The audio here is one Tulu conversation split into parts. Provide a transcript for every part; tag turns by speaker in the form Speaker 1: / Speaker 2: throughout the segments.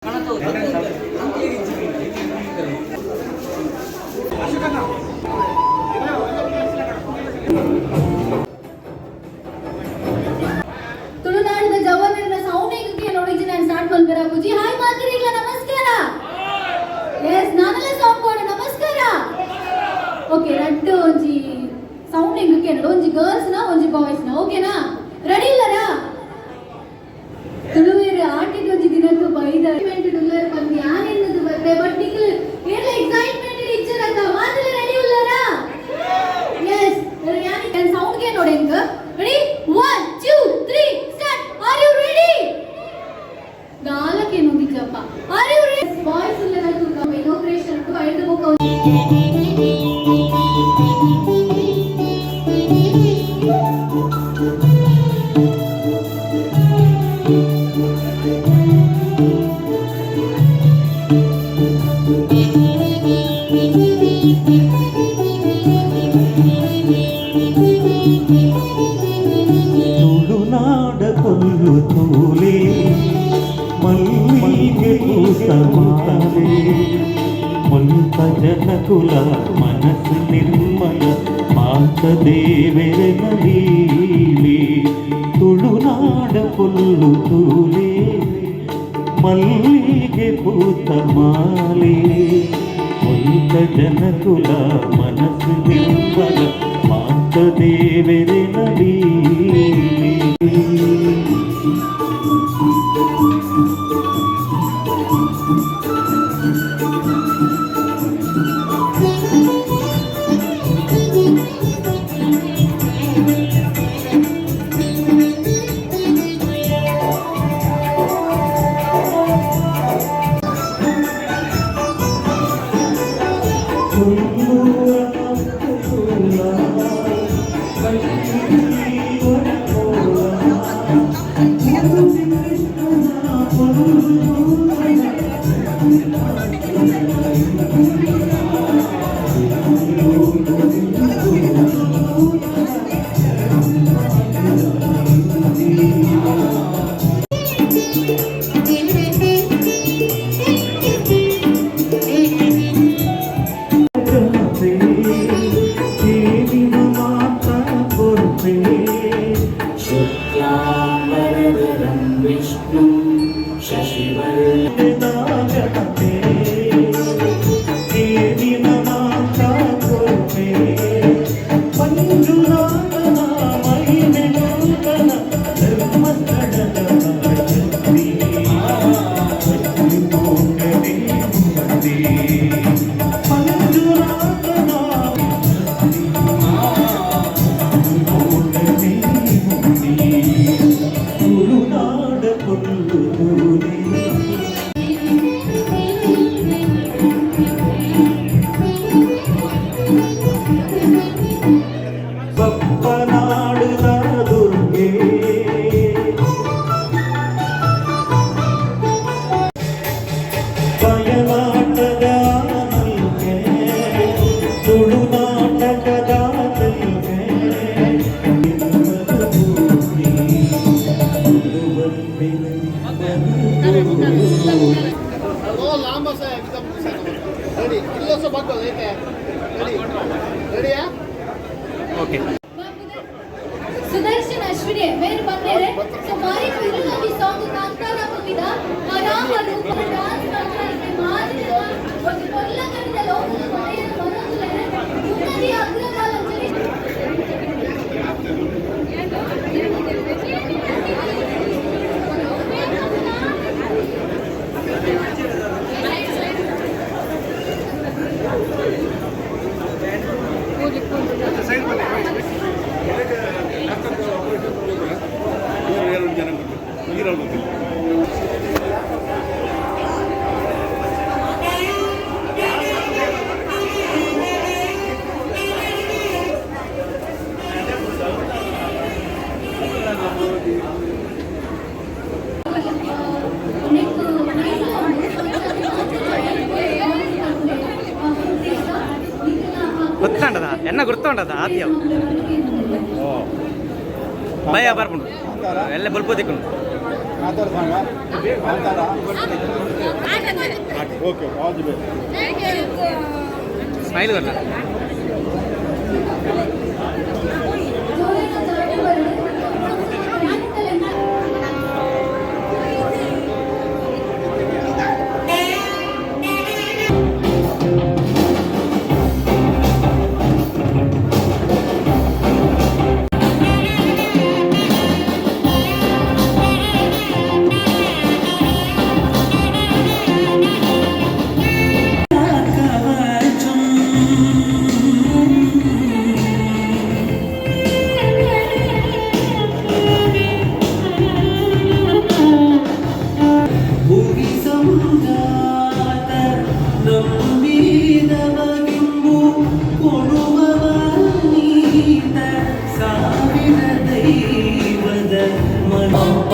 Speaker 1: ತುಳುನಾಡಿನ ಜವಾನರನ್ನ ಸೌಂಡ್ ಹೇಗೆ ನೋಡಿದ್ದೆ ನಾನು ಸ್ಟಾರ್ಟ್ ಮಲ್ಪೆರ ಪೂಜಿ. ಹಾಯ್ ಮಾತಿರಿಗ್ಲ ನಮಸ್ಕಾರ. ಎಸ್, ನಾನೆಲ್ಲ ಸಾಂಗ್ ಕೊಡ. ನಮಸ್ಕಾರ. ಓಕೆ, ರಡ್ಡು ಒಂಜಿ ಸೌಂಡ್ ಹೆಂಗಕ್ಕೆ ನೋಡು. ಒಂಜಿ ಗರ್ಲ್ಸ್ ನ, ಒಂಜಿ ಬಾಯ್ಸ್ ನ. ಓಕೆನಾ? ರೆಡಿ ಇಲ್ಲರಾ? ತುಳುವೇರು ಆಟಿದ ಒಂಜಿ ದಿನಕ್ಕೂ ಬೈದ ಉಲ್ಲರ್ ಬಂದು ಯಾನ್ ಎನ್ನದು ಬರ್ತೆ. ಬಟ್ ನಿಕ್ಲು ಏರ್ಲ ಎಕ್ಸೈಟ್ಮೆಂಟ್ ಇಚ್ಚರಕ್ಕ ಮಾತೆಲ್ಲ ರೆಡಿ ಉಲ್ಲರಾ? ಎಸ್, ಯಾನ್ ಸೌಂಡ್ ಗೆ ನೋಡಿ ಹೆಂಗ. Ready, 1 2 3 start. Are you ready? ದಾಲಕ್ಕೆ ನುಂದಿಜಪ್ಪ. Are you ready? Boys ಉಲ್ಲರ ತೂಕ ಇನಾಗ್ರೇಷನ್ ಟು ಐದು ಬೊಕ್ಕ.
Speaker 2: ತುಳುನಾಡ ಪೊಲ್ಲು ತೂಲೆ, ಮಲ್ಲಿಗೆ ಪೂತ ಮಾಲೆ. ಮುಲ್ಪ ಜನಕುಲ ಮನಸ್ಸು ನಿರ್ಮಲ, ಮಾತ ದೇವೆರೆನ ಲೀಲೆ. ತುಳುನಾಡ ಪೊಲ್ಲು ತೂಲೆ, ಮಲ್ಲಿಗೆ ಪೂತ ಮಾಲೆ. ಮುಲ್ಪ ಜನಕುಲ ಮನಸ್ಸು ನಿರ್ಮಲ, ಮಾತ ದೇವೆರೆನ ಲೀಲೆ.
Speaker 3: शुक्लाम्बरधरं विष्णुं शशिवर्णं.
Speaker 2: ತುಳುನಾಡ ಪೊಲ್ಲು ತೂಲೆ. ಬಪ್ಪನಾಡುದ ದುರ್ಗೆ. ಬಯಲಾಟದ ನಲ್ಕೆ, ತುಳುನಾಟಕದ ತೆಲ್ಗೆ.
Speaker 4: ओ लांब सा एकदम. रेडी किलो से बग्गो ಐತೆ. ರೆಡಿ ರೆಡಿಯಾ?
Speaker 5: ಓಕೆ.
Speaker 1: ಸುದರ್ಶನ್ ಅಶ್ವಿನಿ ಮೇರ್ ಬಂದೇರೆ. ಸೊ ಬಾರಿ ಇರುಲೊಂಜಿ ಸಾಂಗ್ ಕಾಂತಾರ ಮೂವಿದ ಆರಾಮ ರೂಪ ಡಾನ್ಸ್ ಮಾಡ್ತಾರೆ. ಮಾದಿರ ಒಂಜಿ ಪೊರ್ಲ ಕಟ್ಟಿದ ಲೋಕದ ಮನೆಯನ್ನು ಬರೋದುಲೇನೆ ಉನ್ನತಿ ಅಗ್ರವಾಲ್ ಅಂಚನೆ.
Speaker 5: ಗೊತ್ತುಂಡದ ಎನ್ನ ಗುರ್ತುಂಡದ ಆದ್ಯ ಭಯ ಬರ್ಪುಂಡು ಎಲ್ಲ bulb ತಿಕ್ಕೊಂಡು.
Speaker 4: Kantara song Kantara. Okay, all the best.
Speaker 5: Smile ಬರಲ್ಲ.
Speaker 1: ಜೋರಾಗಿ ಚಾಟಿ ಬರಡು. ಯಾನಿತ್ತಲ್ಲ.
Speaker 2: ಭುವಿ ಸಂಜಾತ ನಂಬಿದವಗೆಂಬು ಕೊಡುವವ ನೀತ ಸಾವಿರ ದೈವದ ಮನಪ್ಪ.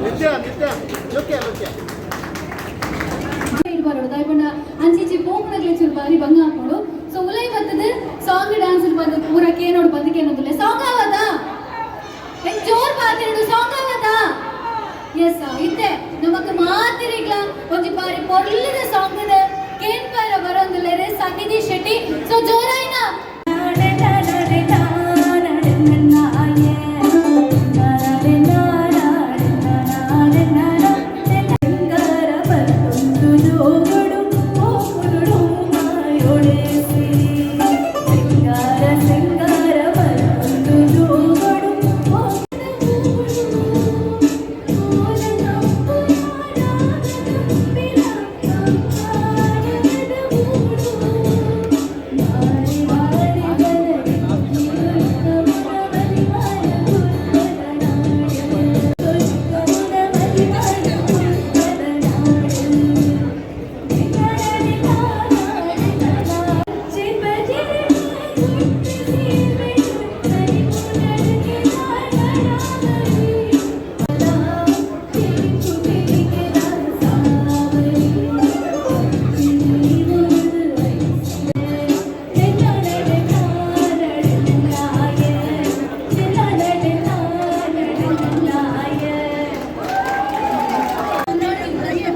Speaker 4: ನಿತ್ಯ, ನಿತ್ಯ, ಲುಕ್ಕೆ ಲುಕ್ಕೆ.
Speaker 1: ಬರೋದು ದಾಯಪಂಡ ಅಂಚಿಂಚಿ ಪೋಪುನಗ್ಲೆ ಚೂರು ಬಾರಿ ಬಂಗ ಹಾಕೊಂಡು. ಸೊ ಉಲೈ ಬರ್ತದೆ, ಸಾಂಗ್ ಡ್ಯಾನ್ಸ್ ಬಂದು ಪೂರ ಕೇನೋಡು ಬಂದು ಕೇನೋದಿಲ್ಲ. ಸಾಂಗ್ ಆವದ? ಜೋರ್ ಪಾತಿರಡು. ಸಾಂಗ್ ಆವದ? ಎಸ್, ಇತ್ತೆ ನಮಕ್ ಮಾತಿರಿಗ್ಲ ಒಂಜಿ ಬಾರಿ ಪೊರ್ಲದ ಸಾಂಗ್ ಕೇನ್ ಪಾರ ಬರೋಂದುಲ್ಲೆರ್ ಸನ್ನಿಧಿ ಶೆಟ್ಟಿ. ಸೊ ಜೋರಾಯಿನ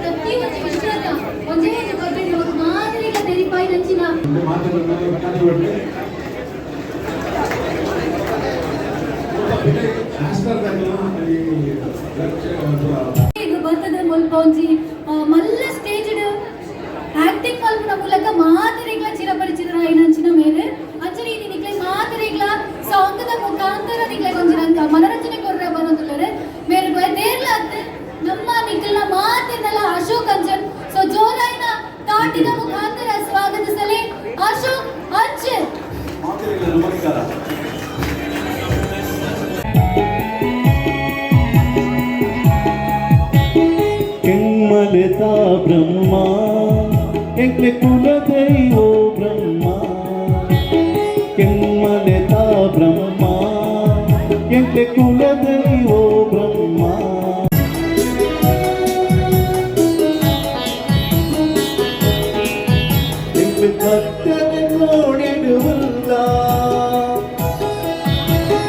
Speaker 1: ಪ್ರತಿ ಒಂದು ವಿಷಯದ ಒಂಜೇ ಒಂಜಿ ಬಗ್ಗೆ ನಮಕ್ ಮಾದರಿಗ ತೆರಿಪಾಯಿ ನಂಚಿನ
Speaker 3: ಮಾತುಗಳನ್ನು
Speaker 1: ಈಗ ಬರ್ತದೆ ಮುಲ್ಪ ಒಂಜಿ ಮಲ್ಲ ಸ್ಟೇಜ್ ಆಕ್ಟಿಂಗ್ ಮಲ್ಪುನ ಮೂಲಕ ಮಾತೆರೆಗ್ಲ ಚಿರಪರಿಚಿತರಾಯಿನಂಚಿನ ಮೇರೆ. ಅಂಚನೆ ಇನಿ ನಿಕ್ಲೆ ಮಾತೆರೆಗ್ಲ ಸಾಂಗದ ಮುಖಾಂತರ ನಿಕ್ಲೆ ಒಂಜಿ ನಂಕ ಮನರಂಜನೆ ಕೊರ್ರೆ ಬರೋದುಲ್ಲೆರ್. ಮೇರ್ ದೇರ್ಲ ಅತ್ತ್, ನಮ್ಮ ನಿಕ್ಲ್ನ ಮಾತೆರ್ನಲ ಅಶೋಕ್ ಅಂಚನ್. ಸೊ ಜೋರಾಯಿನ ತಾಟಿದ ಮುಖಾಂತರ ಸ್ವಾಗತಿಸಲಿ ಅಶೋಕ್ ಅಂಚನ್.
Speaker 3: ಮಾತೆರೆಗ್ಲ ನಮಸ್ಕಾರ.
Speaker 2: ಕೆಮ್ಮಲೆತ ಬ್ರಹ್ಮ, ಎಂಕ್ಲೆ ಕುಲದೈವೋ ಬ್ರಹ್ಮ. ಕೆಮ್ಮಲೆತ ಬ್ರಹ್ಮ, ಎಂಕ್ಲೆ ಕುಲದೈವೋ ಬ್ರಹ್ಮ. ಎಂಕ್ಲೆ ಕತ್ತಲೆ ಕೋಣೆಡುವಲ್ಲ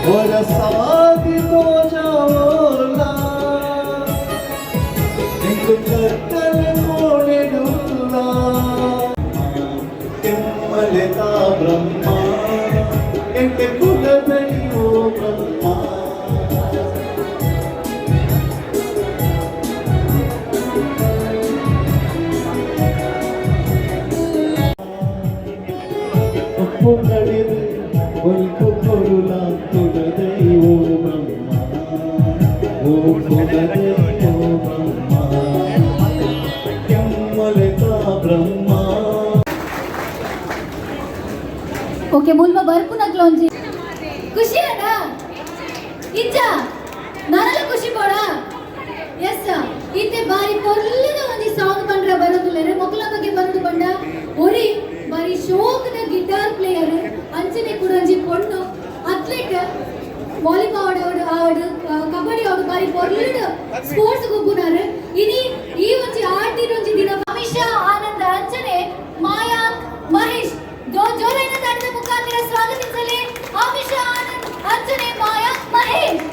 Speaker 2: ಹೊರಸಾದಿ ತೋಜಾವೋಲ. ಎಂಕು ಕತ್ತಲೆ ಕೋಣೆಡುಲ್ಲ. ಕೆಮ್ಮಲೆತ ಬ್ರಹ್ಮ, ಎಂಕೆ ಕುಲದೈವೋ ಬ್ರಹ್ಮ. ಒಪ್ಪು ಕಡಿದು ಒಲ್ಪು ಕೊರುಲ ಕುಲದೈವೋ ಬ್ರಹ್ಮ. ಓ.
Speaker 1: ಓಕೆ, ಮುಲ್ಪ ಬರ್ಪುನಕ್ಲ ಒಂಜಿ ಖುಷಿ ಅಣ್ಣ ಇಜ್ಜ? ನಾನೆಲ್ಲ ಖುಷಿ ಪೋಡ. ಎಸ್, ಇತ್ತೆ ಬಾರಿ ಪೊರ್ಲದ ಒಂಜಿ ಸಾಂಗ್ ಪಂಡ್ರ ಬರೋದುಲ್ಲೆರೆ. ಮೊಕಲ ಬಗ್ಗೆ ಬರೋದು ಪಂಡ ಒರಿ ಬಾರಿ ಶೋಕ್ದ ಗಿಟಾರ್ ಪ್ಲೇಯರ್, ಅಂಚನೆ ಕೂಡ ಒಂಜಿ ಪೊಣ್ಣು ಅಥ್ಲೆಟ್, ವಾಲಿಬಾಲ್ ಆವಡ್ ಆವಡ್, ಕಬಡ್ಡಿ ಆವಡ್, ಬಾರಿ ಪೊರ್ಲುಡ್ ಸ್ಪೋರ್ಟ್ಸ್ ಗೊಬ್ಬುನಾರು. ಇನಿ ಈ ಒಂಜಿ ಆಟಿನ ಒಂಜಿ ದಿನ. ಅಮಿಷಾ ಆನಂದ ಅಂಚನೆ ಮಾಯಾಂಕ್ ಮಹೇಶ್, ಜೋರಾಯಿನ ತಾಡಿದ ಮುಖಾಂತರ ಸ್ವಾಗತಿಸಲಿ ಅಮಿಷಾ ಆನಂದ್ ಅಂಚನೆ ಮಾಯಾಂಕ್ ಮಹೇಶ್.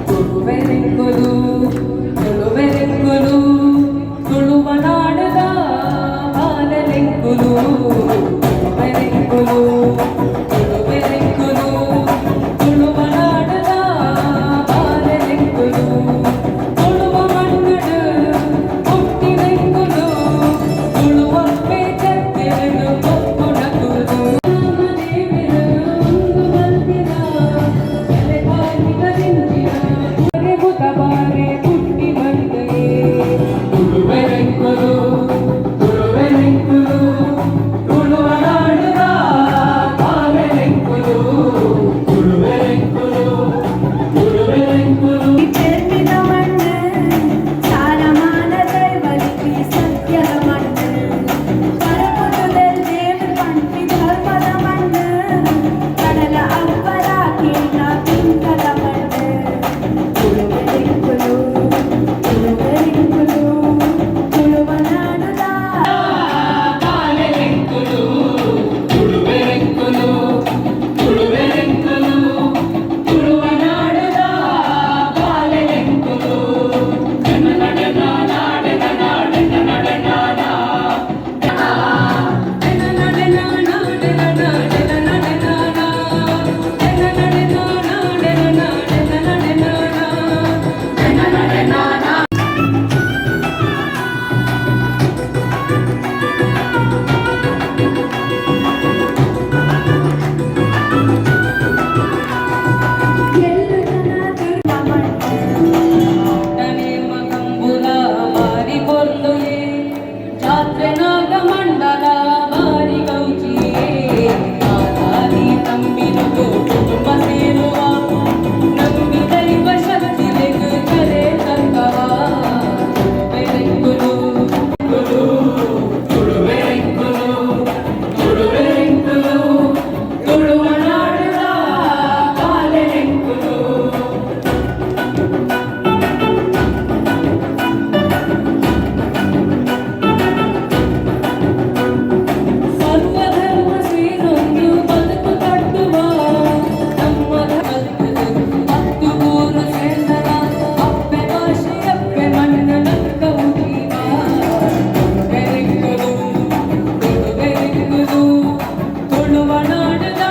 Speaker 6: ತುಳುವೆರೆಂಗುಲು, ತುಳುವೆರೆಂಗುಲು, ತುಳುವನಾಡದ ಬಾಲನೆಂಗುಲು. ತುಳುವೆರೆಂಗುಲು, ತುಳುವೆರೆಂಗುಲು, ತುಳುವನಾಡದ ಬಾಲನೆಂಗುಲು. ತುಳುವ ಮಣ್ಣಡು ಹುಟ್ಟಿನೆಂಗುಲು, ತುಳುವಪ್ಪೆ ಚತ್ತಿರನು ಒಪ್ಪುನಗುಲು. ರಾಮದೇವೆರು ಉಂದು ಮಲ್ತಿನ ಬಾರೆ ಪುಟ್ಟಿ ಬಂದರೆ. ತುಳುವೆರೆಂಕುಲು, ತುಳುವೆರೆಂಕುಲು, ತುಳುವನಾಡುದ ಬಾಲೆನೆಂಕುಲು. ತುಳುವೆರೆಂಕುಲು, ತುಳುವೆರೆಂಕುಲು.
Speaker 7: ಪೆರ್ಮಿದ ಮಣ್ಣು, ಸಾರಮಾನ ದೈವಲಿಪಿ ಸತ್ಯದ ಮಣ್ಣು, ಪರಪುಟುದೆಲ್ ದೇವರು ಪಂಪಿ ಧರ್ಮದ ಮಣ್ಣು, ಕಡಲ ಅಬ್ಬರ ಕೇಂದ್ರ ಪಿಂಕದ ಮಣ್ಣು. ತುಳುವೆರೆಂಕುಲು, ತುಳುವೆರೆಂಕುಲು, ತುಳುವನಾಡುದ
Speaker 6: ಬಾಲೆನೆಂಕುಲು. ತುಳುವೆರೆಂಕುಲು, ತುಳುವೆರೆಂಕುಲು, ತುಳುವನಾಡುದ ಬಾಲೆನೆಂಕುಲು.
Speaker 7: ಎಲ್ಲುತನ ತುಳುವ ಮಣ್ಣು.
Speaker 6: ಕಂಬುಲ ಬಾರಿ ಪೊರ್ಲುಯೇ, ಜಾತ್ರೆ ನಾಗ ಮಂಡಲ ಬಾರಿ ಗೌಜಿಯೇ. ಮಾತಾದಿ ತಂಬಿನಗು ಕುಟುಂಬ ಸೇರುವ, ನಂಬಿ ದೈವ ಶಕ್ತಿಲೆಗ್ ಕರೆ ತಕ್ಕವ. ತುಳುವೆರೆಂಕುಲು, ತುಳುವೆರೆಂಕುಲು, ತುಳುವೆರೆಂಕುಲು, ತುಳುವನಾಡುದ ಬಾಲೆನೆಂಕುಲು. ಸರ್ವಧರ್ಮ ಸೇರೊಂದು ಬದುಕು ಕಟ್ಟುವ, ನಮ್ಮ ಹತ್ತು ಊರು ಸೇರ್ದರ ಅಪ್ಪೆ ಭಾಷೆ ಅಪ್ಪೆ ಮಣ್ಣು ನಕ್ಕವು ಜೀವ. ತುಳುವೆರೆಂಕುಲು, ತುಳುವೆರೆಂಕುಲು, ತುಳುವನಾಡದ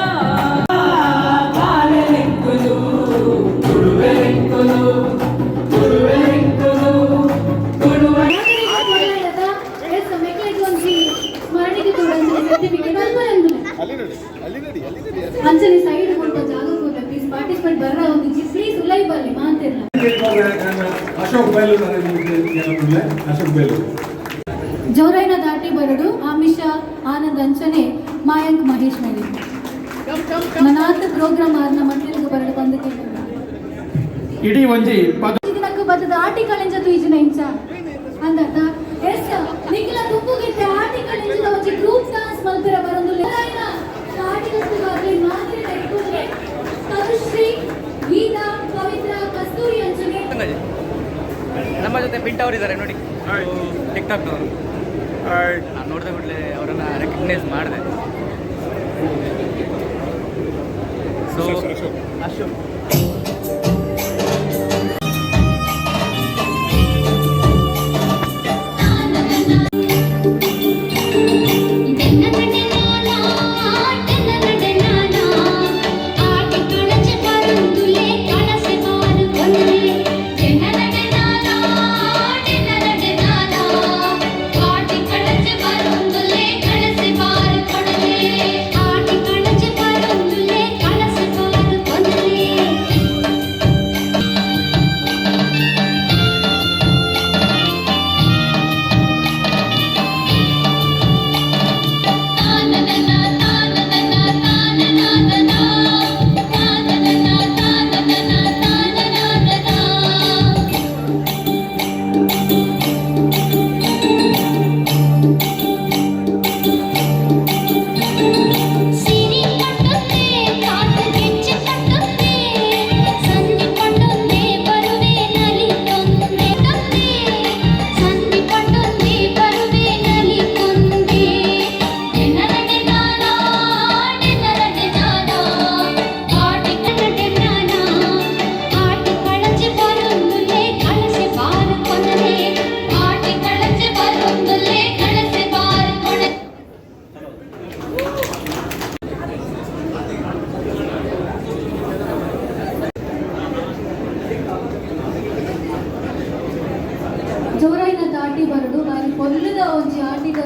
Speaker 6: ಬಾಲೆನೆಂಕುಲು. ತುಳುವೆರೆಂಕುಲು, ತುಳುವೆರೆಂಕುಲು, ತುಳುವ
Speaker 1: ಎಸ್, ಮೆಕ್ಲೆಗ್ ಒಂಜಿ ಸ್ಮರಣಿಕೆ ಕೂಡ ಸರ್ಟಿಫಿಕೇಟ್ ಅಲ್ಪರಂದುಲೆ.
Speaker 4: ಅಲ್ಲಿ ನೋಡಿ, ಅಲ್ಲಿ ನೋಡಿ, ಅಲ್ಲಿ ನೋಡಿ.
Speaker 1: ಅಂಚನೆ ಸೈಡ್ ಮುಲ್ಪ ಜಾಗ ಕೂಡ, ಪ್ಲೀಸ್ ಪಾರ್ಟಿಸಿಪೇಟ್ ಬರ್ರ ಒಂದಿಜ್ಜಿ, ಪ್ಲೀಸ್ ಉಲೈ ಬಲ್ಲಿ ಮಾತಿರ್ಲ.
Speaker 3: ಅಶೋಕ್ ಬೈಲೂರು, ಅಶೋಕ್ ಬೈಲೂರು.
Speaker 1: ಜೋರೈನ ದಾಟಿ ಬರಡು ಆಮಿಷಾ ಆನಂದ್ ಅಂಚನೆ ಮಾಯಾಂಕ್ ಮಹೇಶ್ ಮೇಲೆ. ನನಾತ್ ಪ್ರೋಗ್ರಾಮ್ ಆರ್ನ ಮಂದಿರಕ್ಕೆ ಬರಡು ಬಂದು.
Speaker 8: ಇಡೀ ಒಂಜಿ ಪದ.
Speaker 1: ದಿನಕ್ಕೆ ಬತ್ತದ ಆಟಿ ಕಳೆಂಜ ತೂಯಿಜಿನ ಇಂಚ ಅಂದತ್ತ. ಎಸ್, ನಿಖಿಲ ದುಂಬುಗಿತ್ತೆ ಆಟಿ ಕಳೆಂಜದ ಒಂಜಿ ಗ್ರೂಪ್ ಡಾನ್ಸ್ ಮಲ್ಪಿರ ಬರೊಂದು. ಆಟಿಕಲ್ ಬಾರ್ಲಿ ಮಾತಿನ ಇಟ್ಕೊಂಡ್ರೆ ತನುಶ್ರೀ, ಗೀತಾ, ಪವಿತ್ರ, ಕಸ್ತೂರಿ ಅಂಚನೆ.
Speaker 5: ನಮ್ಮ ಜೊತೆ ಪಿಂಟ್ ಅವರಿದ್ದಾರೆ ನೋಡಿ, ಟಿಕ್ಟಾಕ್ನವರು. ನಾನು ನೋಡಿದ ಕೂಡಲೇ ಅವರನ್ನು ರೆಕಗ್ನೈಸ್ ಮಾಡಿದೆ. ಸೊ ಅಶೋಕ್.
Speaker 1: ಪೊರ್ಲುದ ಒಂಜಿ ಆಟಿದ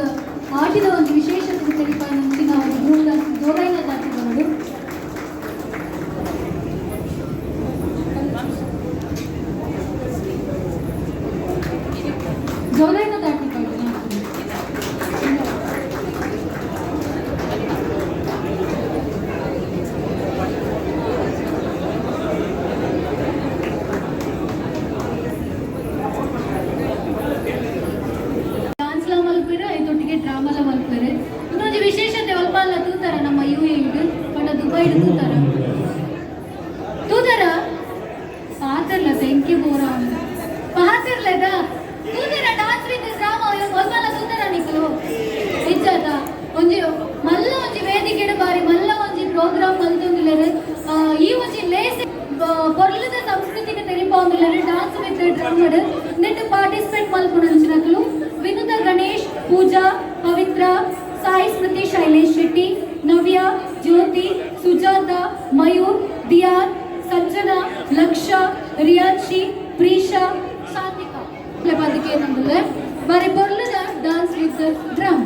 Speaker 1: ಆಟಿದ ಒಂಜಿ ವಿಶೇಷತೆ ತೆರಿಪಾಯಿನಂಚಿನ ಒಂಜಿ ಗ್ರೂಪ್ ಡ್ಯಾನ್ಸ್ ಜೋರಾಯಿನ ದಾಟಿ ಬರಡು. ಜೋರಾಯಿನ ದಾಟಿ ಬರಡು. ಡಾನ್ಸ್ಲ ಮಲ್ಪೆರೆ, ಐತೊಟ್ಟಿಗೆ ಡ್ರಾಮಾಲ ಮಲ್ಪೆರೆ. ಇನ್ನೊಂದು ವಿಶೇಷತೆ, ಒಲ್ಪಾಲ ತೂತಾರ ನಮ್ಮ ಯುಎಇಡ್ ಪಂಡ ದುಬೈಡ್ ತೂತಾರ? ತೂತಾರ? ಪಾತಿರ್ಲ thank you ಬೋರ ಪಾತಿರ್ಲದ. ತೂತಾರ ಡಾನ್ಸ್ ವಿತ್ ಡ್ರಾಮಾ? ಒಲ್ಪಾಲ ತೂತಾರ ನಿಕುಲು? ನಿಜಾದ ಒಂಜಿ ಮಲ್ಲ ಒಂಜಿ ವೇದಿಕೆಡ್ ಬಾರಿ ಮಲ್ಲ ಒಂಜಿ ಪ್ರೋಗ್ರಾಮ್ ಮಲ್ತೊಂದುಲ್ಲೆರ್. ಈ ಒಂಜಿ ಲೇಸ್ ಪೊರ್ಲುದ ಸಂಸ್ಕೃತಿಗೆ ತೆರಿಪಾವೊಂದುಲ್ಲೆರ್. ಡಾನ್ಸ್ ವಿತ್ ಡ್ರಾಮಡ್ ನೆಟ್ ಪಾರ್ಟಿಸಿಪೇಟ್ ಮಲ್ಪುನಂಚಿನಕುಲು ವಿನುತ ಗಣೇಶ್, ಪೂಜಾ, ಪವಿತ್ರ, ಸಾಯಿ ಸ್ಮೃತಿ, ಶೈಲೇಶ್ ಶೆಟ್ಟಿ, ನವ್ಯ, ಜ್ಯೋತಿ, ಸುಜಾತ, ಮಯೂರ್, ದಿಯಾನ್, ಸಂಜನಾ, ಲಕ್ಷ, ರಿಯಾನ್ಶಿ, ಪ್ರೀಶಾ, ಶಾಂತಿಕಾ. ಪದಕ್ಕೆ ಏನಂದ್ರೆ ಬಾರಿ ಪೊರ್ಲುದ ಡಾನ್ಸ್ ವಿತ್ ಡ್ರಮ್.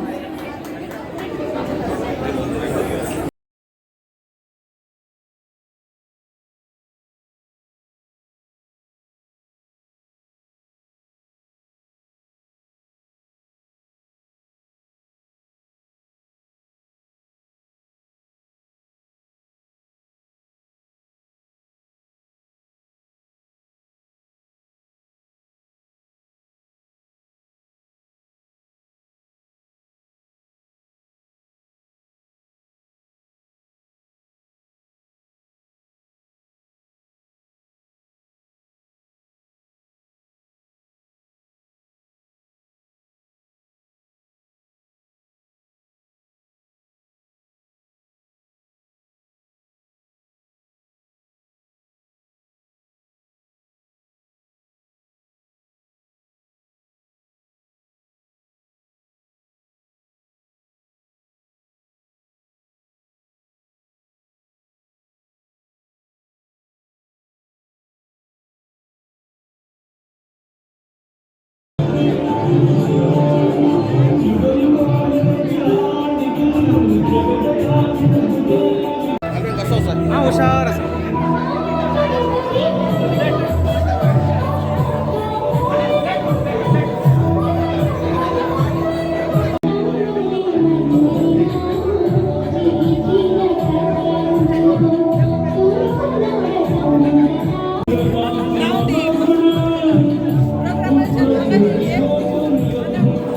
Speaker 5: ಹಾಂ, ಹುಷಾರ ಸರ್.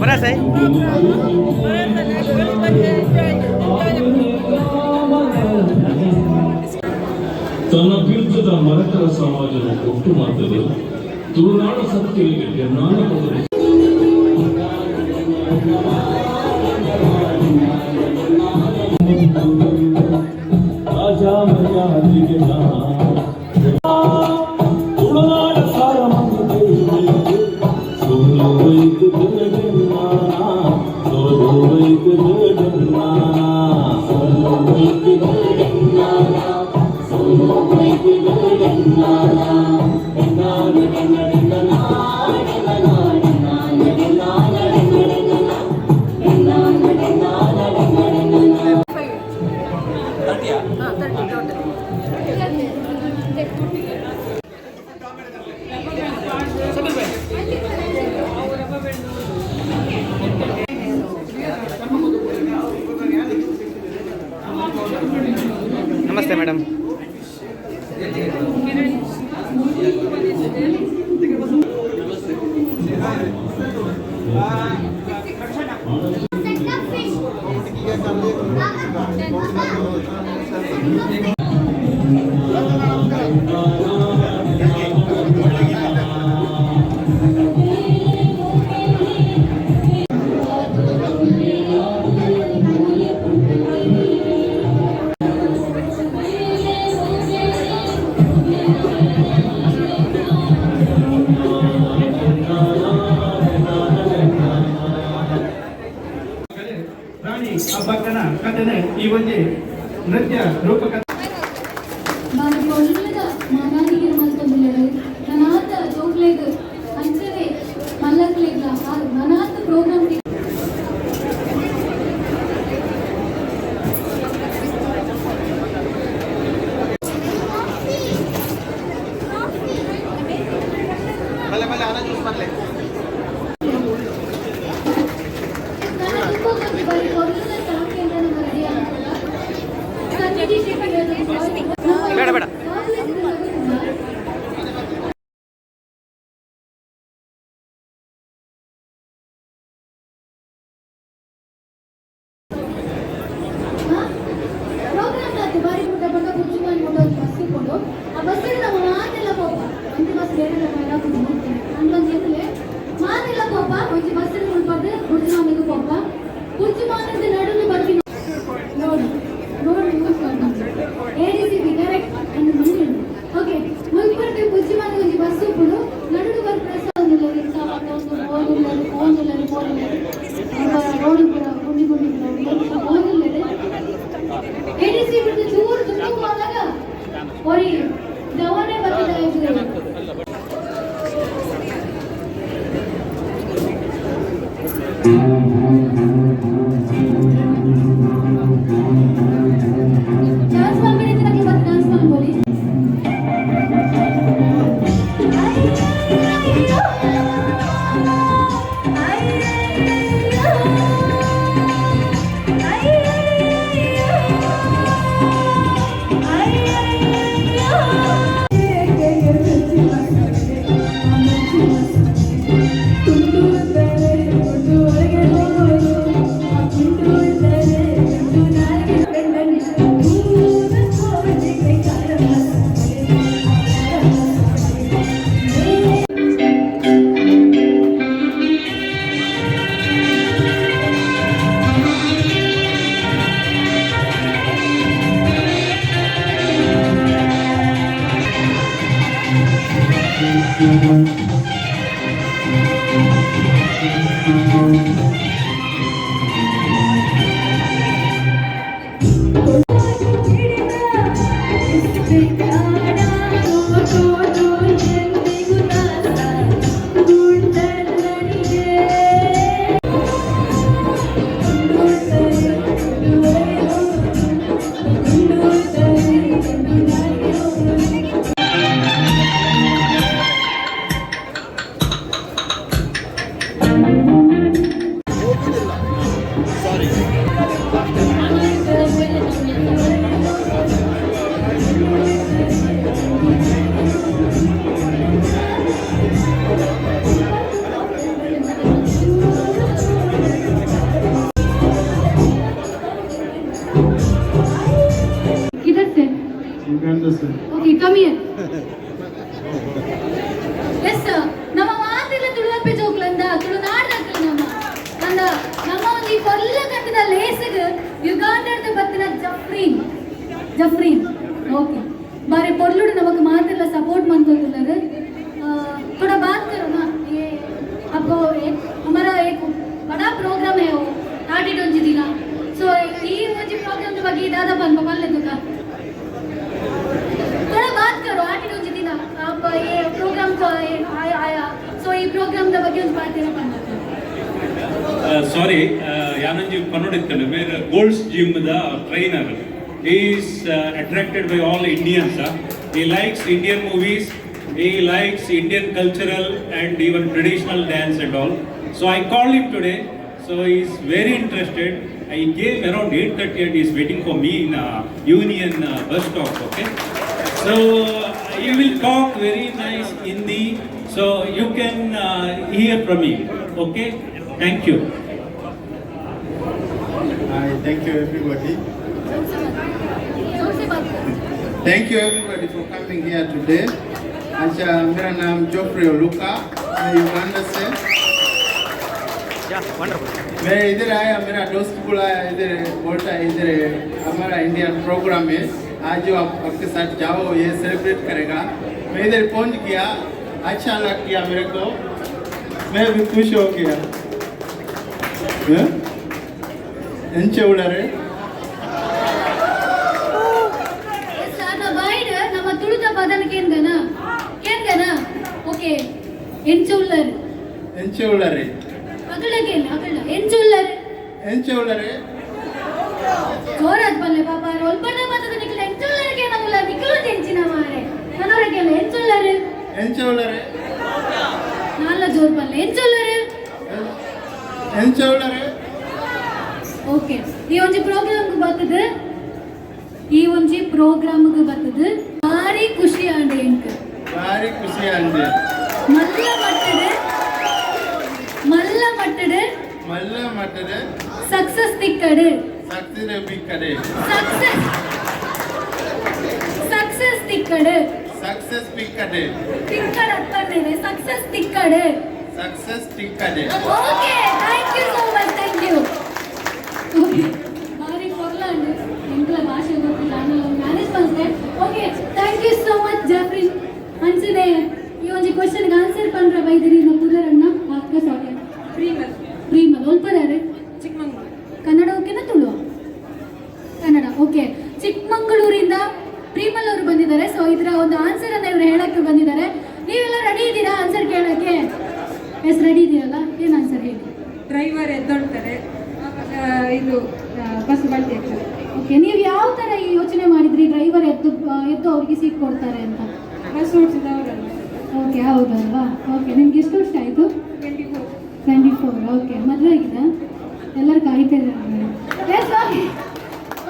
Speaker 5: बरंच आहे.
Speaker 9: ತನ್ನ ಪಿರ್ತದ ಮರಕರ ಸಮಾಜದ ಒಟ್ಟು ಮಾತದು ತುಳುನಾಡ ಸತ್ಯಗಳಿಗೆ ಜ್ಞಾನ ಕೊಡಲು. ರಾಜ ಮರ್ಯಾದಿಗೆ ತುಳುನಾಡ ಸಾರ ಮಂದಿ ಸೋಲು ವೈಕ್ ಸೋಲು ವೈಕ್ ಸೋಲು ವೈಕ್ ಸೋಲು ವೈಕ್.
Speaker 5: ನಮಸ್ತೆ ಮೇಡಮ್.
Speaker 8: ರಾಣಿ ಅಬ್ಬಕ್ಕನ ಕಥೆನೆ ಈ ಒಂಜಿ ನೃತ್ಯ ರೂಪಕ.
Speaker 1: ಬಾರಿ ಪೊರ್ಲುದ ಮಾನಾದಿಗೆ ಮಲ್ತೊಂದುಲ್ಲೆರ್. ನನಾತ ಜೋಕ್ಲೆಗ್ ಅಂಚನೆ ಮಲ್ಲಕ್ಲೆಗ್ಲ ನನಾತ್ ಪ್ರೋಗ್ರಾಮ್.
Speaker 4: ಬಲ್ಲೆ ಬಲ್ಲೆ ಅನ್ನ ಜ್ಯೂಸ್ ಬರಲಿ.
Speaker 1: ನಾನು ತುಂಬ ಒಂದು ಬಾರಿ ಕೊರಗದ ಸಾಂಗ್ ಅಂತ ನಮ್ಮ ರೆಡಿ ಆಗ್ತಲ್ಲ. ಸಂಜೆ ಶೆಟ್ಟಿ.
Speaker 5: ಬೇಡ, ಬೇಡ.
Speaker 1: ಪ್ರೋಗ್ರಾಮ್ ಆಯ್ತು ಬಾರಿ ಮುಟ್ಟ ಬಂದ ಬುಜ್ಜುಮಾನ್ ಮುಟ್ಟ ಒಂದು ಬಸ್ ಇಟ್ಕೊಂಡು ಆ ಬಸ್ಸಿಗೆ ನಮ್ಮ ಮಾತೆಲ್ಲ ಪೋಪ. ಒಂಜಿ ಬಸ್ ಬೇರೆ ಅಂದೊಂದು ಎತ್ತಲೆ ಮಾತೆಲ್ಲ ಪೋಪ. ಒಂಜಿ ಬಸ್ಸಿನ ಮುಳ್ಪದ್ದು ಬುಜ್ಜುಮಾನಿಗೆ ಪೋಪ. ಬುಜ್ಜುಮಾನದ ನಡುವೆ ಬರ್ತೀನಿ ನೋಡು ನೋಡು ಯೂಸ್ ಮಾಡ್ಕೊಂಡು ಎ ಡಿ ಸಿ ಬಿ ಕರೆಕ್ಟ್ ಅಂದ್ ಮಂದಿ. ಓಕೆ, ಮುಲ್ಪರ್ದು ಬುಜ್ಜುಮಾನಿಗೆ ಒಂಜಿ ಬಸ್ ಉಪ್ಪುಡು. ನಡುವೆ ಬರ್ಪುನ ಒಂದು ರಿಕ್ಷಾ ಒಂದು ಫೋನ್ ಫೋನ್ ಫೋನ್ ರೋಡ್ ಪೂರ ಗುಂಡಿ ಗುಂಡಿ ಫೋನ್. ಎಡಿಸಿ ಬಿಟ್ಟು ಚೂರು ದುಡ್ಡು ಬಂದಾಗ ಒರಿ ಜವನೇ ಬರ್ತಿದೆ. ಡ್ಯಾನ್ಸ್ ಮಾಡ್ಬೇಡಿ ಮತ್ತೆ ಡ್ಯಾನ್ಸ್ ಮಾಡ್ಕೊಳ್ಳಿ.
Speaker 4: ಹೋಗುದಿಲ್ಲ, ಸಾರಿ.
Speaker 1: किधर से?
Speaker 8: ಯುಗಾಂಡ sir.
Speaker 1: Okay, come here. Yes sir. ನಮ್ಮ ಮಾತೆಲ್ಲ ತುಳುವಪ್ಪೆ ಜೋಕ್ಲಂದ ತುಳುನಾಡ್ದಕ್ಲು ನಮ್ಮ ಅಂದ ನಮ್ಮ ಒಂದು ಈ ಕೊಲ್ಲ ಕಟ್ಟದ ಲೇಸಗ್ ಯುಗಾಂಡದ ಬತ್ತಿನ ಜಫ್ರೀನ್ ಜಫ್ರೀನ್. ಓಕೆ, ಬಾರಿ ಪೊರ್ಲುಡು ನಮಕ್ ಮಾತೆಲ್ಲ ಸಪೋರ್ಟ್ ಮಂತೊಂದುಲ್ಲರು. थोड़ा बात करो ना. ये आपको एक हमारा एक बड़ा प्रोग्राम है, वो ಆಟಿಡ್ ಒಂಜಿ ದಿನ. ಸೊ ಈ ಒಂಜಿ ಪ್ರೋಗ್ರಾಮ್ ಬಗ್ಗೆ ದಾದ ಪನ್ಪ ಪಲ್ಲೆ ತುಕ. थोड़ा बात करो. ಆಟಿಡ್ ಒಂಜಿ ದಿನ आप ये प्रोग्राम को आया आया. ಸೊ ಈ ಪ್ರೋಗ್ರಾಮ್ the ಬಗ್ಗೆ ಒಂದು ಪಾತೆರ ಪನ್ನ.
Speaker 10: ಸಾರಿ, ಯಾನೊಂಜಿ ಪನ್ನೊಡಿತ್ತಂಡು ಮೇರ್ golds gym the trainer. Is attracted by all Indians. He likes Indian movies, he likes Indian cultural and even traditional dance and all. So I call him today, so he is very interested. I came around 8:30 and he is waiting for me in Union bus stop, okay? So he will talk very nice Hindi, so you can hear from him. Okay? Thank you.
Speaker 2: Hi, thank you everybody.
Speaker 1: जोर से बात करो.
Speaker 2: Thank you everybody for coming here today. अच्छा, मेरा नाम जोफ्री ओलुका, मैं युगांडा से.
Speaker 5: ಯಾ, ವಂಡರ್ಫುಲ್.
Speaker 2: मैं इधर आया, मेरा दोस्त बुलाया इधर. बोलता है इधर हमारा इंडियन प्रोग्राम है आज, जो आप आपके साथ जाओ, ये सेलिब्रेट करेगा. मैं इधर पहुंच गया, अच्छा लग गया मेरे को, मैं भी खुश हो गया. हैं? ಎಂಚ ಉಳ್ಳರೆ?
Speaker 1: ಎಸ್ ಅನ್ನ ಬೈಡ್ ನಮ್ಮ ತುಳುತ ಪದನ ಕೇಂದ್ರನ ಕೇಂದ್ರನ. ಓಕೆ, ಎಂಚ ಉಳ್ಳರು?
Speaker 2: ಎಂಚ ಉಳ್ಳರೆ?
Speaker 1: ಅಗಲ ಕೇಳ ಅಗಲ, ಎಂಚ ಉಳ್ಳರು?
Speaker 2: ಎಂಚ ಉಳ್ಳರೆ?
Speaker 1: ಜೋರಾದ್ ಬಲ್ಲೆ ಪಾಪ ಒಲ್ಪದ ಬತ್ತದ. ನಿಕ್ಲ ಎಂಚ ಉಳ್ಳರು ಕೇನ ಉಲ್ಲ ನಿಕ್ಲು ಎಂಚಿನ ಮಾರೆ ನನೋರ ಕೇಳ ಎಂಚ ಉಳ್ಳರು?
Speaker 2: ಎಂಚ ಉಳ್ಳರೆ?
Speaker 1: ಅವರು ಪಲ್ಲೆ ಎಂಚೊಲ್ಲರು?
Speaker 2: ಎಂಚೊಲ್ಲರು?
Speaker 1: ಓಕೆ, ಈ ಒಂಜಿ ಪ್ರೋಗ್ರಾಮ್ಗೆ ಬರ್ತದೆ, ಈ ಒಂಜಿ ಪ್ರೋಗ್ರಾಮ್ಗೆ ಬರ್ತದೆ. ಭಾರಿ ಖುಷಿ ಆಂಡ್ ಎಂಕ್.
Speaker 2: ಭಾರಿ ಖುಷಿ ಆಂಡ್.
Speaker 1: ಮಲ್ಲ ಮಟ್ಟಡು, ಮಲ್ಲ ಮಟ್ಟಡು.
Speaker 2: ಮಲ್ಲ ಮಟ್ಟಡು.
Speaker 1: ಸಕ್ಸಸ್ ತಿಕ್ಕಡು.
Speaker 2: ಸಕ್ಸಸ್ ಬಿಕ್ಕಡೆ.
Speaker 1: ಸಕ್ಸಸ್, ಸಕ್ಸಸ್ ತಿಕ್ಕಡು.
Speaker 2: ಸಕ್ಸಸ್ ಬಿಕ್ಕಡೆ.
Speaker 1: ತಿಕ್ಕಡ ಅತ್ತಂದೇನೆ, ಸಕ್ಸಸ್ ತಿಕ್ಕಡು.
Speaker 2: ಸಕ್ಸಸ್ ತಿಕ್ಕಡೆ.
Speaker 1: Okay, thank you so much, thank you. Okay, ಭಾರಿ ಕೊರ್ಲಾಂಡ್. ಎಂಕ್ಲ ಭಾಷೆ ಗೊತ್ತಿಲ್ಲ, ಆಮೇಲೆ ಮ್ಯಾನೇಜ್ ಮಾಡ್ತೆ. Okay, thank you so much Jafrin. ಅಂಚನೆ ಈ ಒಂಜಿ ಕ್ವಶನ್ಗೆ ಆನ್ಸರ್ ಪಂಡ್ರ ಬೈದಿರಿ ಪುದರನ್ನ ಅಕ್ಕ? ಸಾರಿ.
Speaker 7: ಪ್ರೀಮಲ್.
Speaker 1: ಪ್ರೀಮಲ್, ಒಲ್ಪದಾರೆ?
Speaker 7: ಚಿಕ್ಕಮಂಗ್ಳೂರು.
Speaker 1: ಕನ್ನಡ ಓಕೆನಾ, ತುಳು? ಕನ್ನಡ ಓಕೆ. ಚಿಕ್ಕಮಂಗಳೂರಿಂದ ಪ್ರೀಮಲ್ ಅವರು ಬಂದಿದ್ದಾರೆ. ಸೊ ಇದರ ಒಂದು ಆನ್ಸರ್ ಅನ್ನ ಇವರು ಹೇಳಕ್ಕೆ ಬಂದಿದ್ದಾರೆ. ನೀವೆಲ್ಲ ರೆಡಿ ಇದ್ದೀರಾ ಆನ್ಸರ್ ಕೇಳಕ್ಕೆ? ಎಸ್, ರೆಡಿ ಇದ್ದೀರಲ್ಲ? ಏನು ಆನ್ಸರ್ ಹೇಳಿ.
Speaker 7: ಡ್ರೈವರ್ ಎದ್ದೊಳ್ತಾರೆ, ಆವಾಗ ಇದು ಬಸ್ ಬಲ್ಟಿ ಆಗ್ತದೆ.
Speaker 1: ಓಕೆ, ನೀವು ಯಾವ ಥರ ಈ ಯೋಚನೆ ಮಾಡಿದ್ರಿ, ಡ್ರೈವರ್ ಎದ್ದು ಎದ್ದು ಅವ್ರಿಗೆ ಸೀಟ್ ಕೊಡ್ತಾರೆ ಅಂತ?
Speaker 7: ಬಸ್ ಓಡಿಸಿದವರಲ್ಲ.
Speaker 1: ಓಕೆ, ಹೌದಲ್ವಾ? ಓಕೆ, ನಿಮ್ಗೆ ಎಷ್ಟು ವರ್ಷ ಆಯಿತು?
Speaker 7: 24.
Speaker 1: 24, ಓಕೆ. ಮದುವೆ ಆಗಿದೆ? ಎಲ್ಲರೂ ಕಾಯ್ತಾ ಇದ್ದಾರೆ. Yes, okay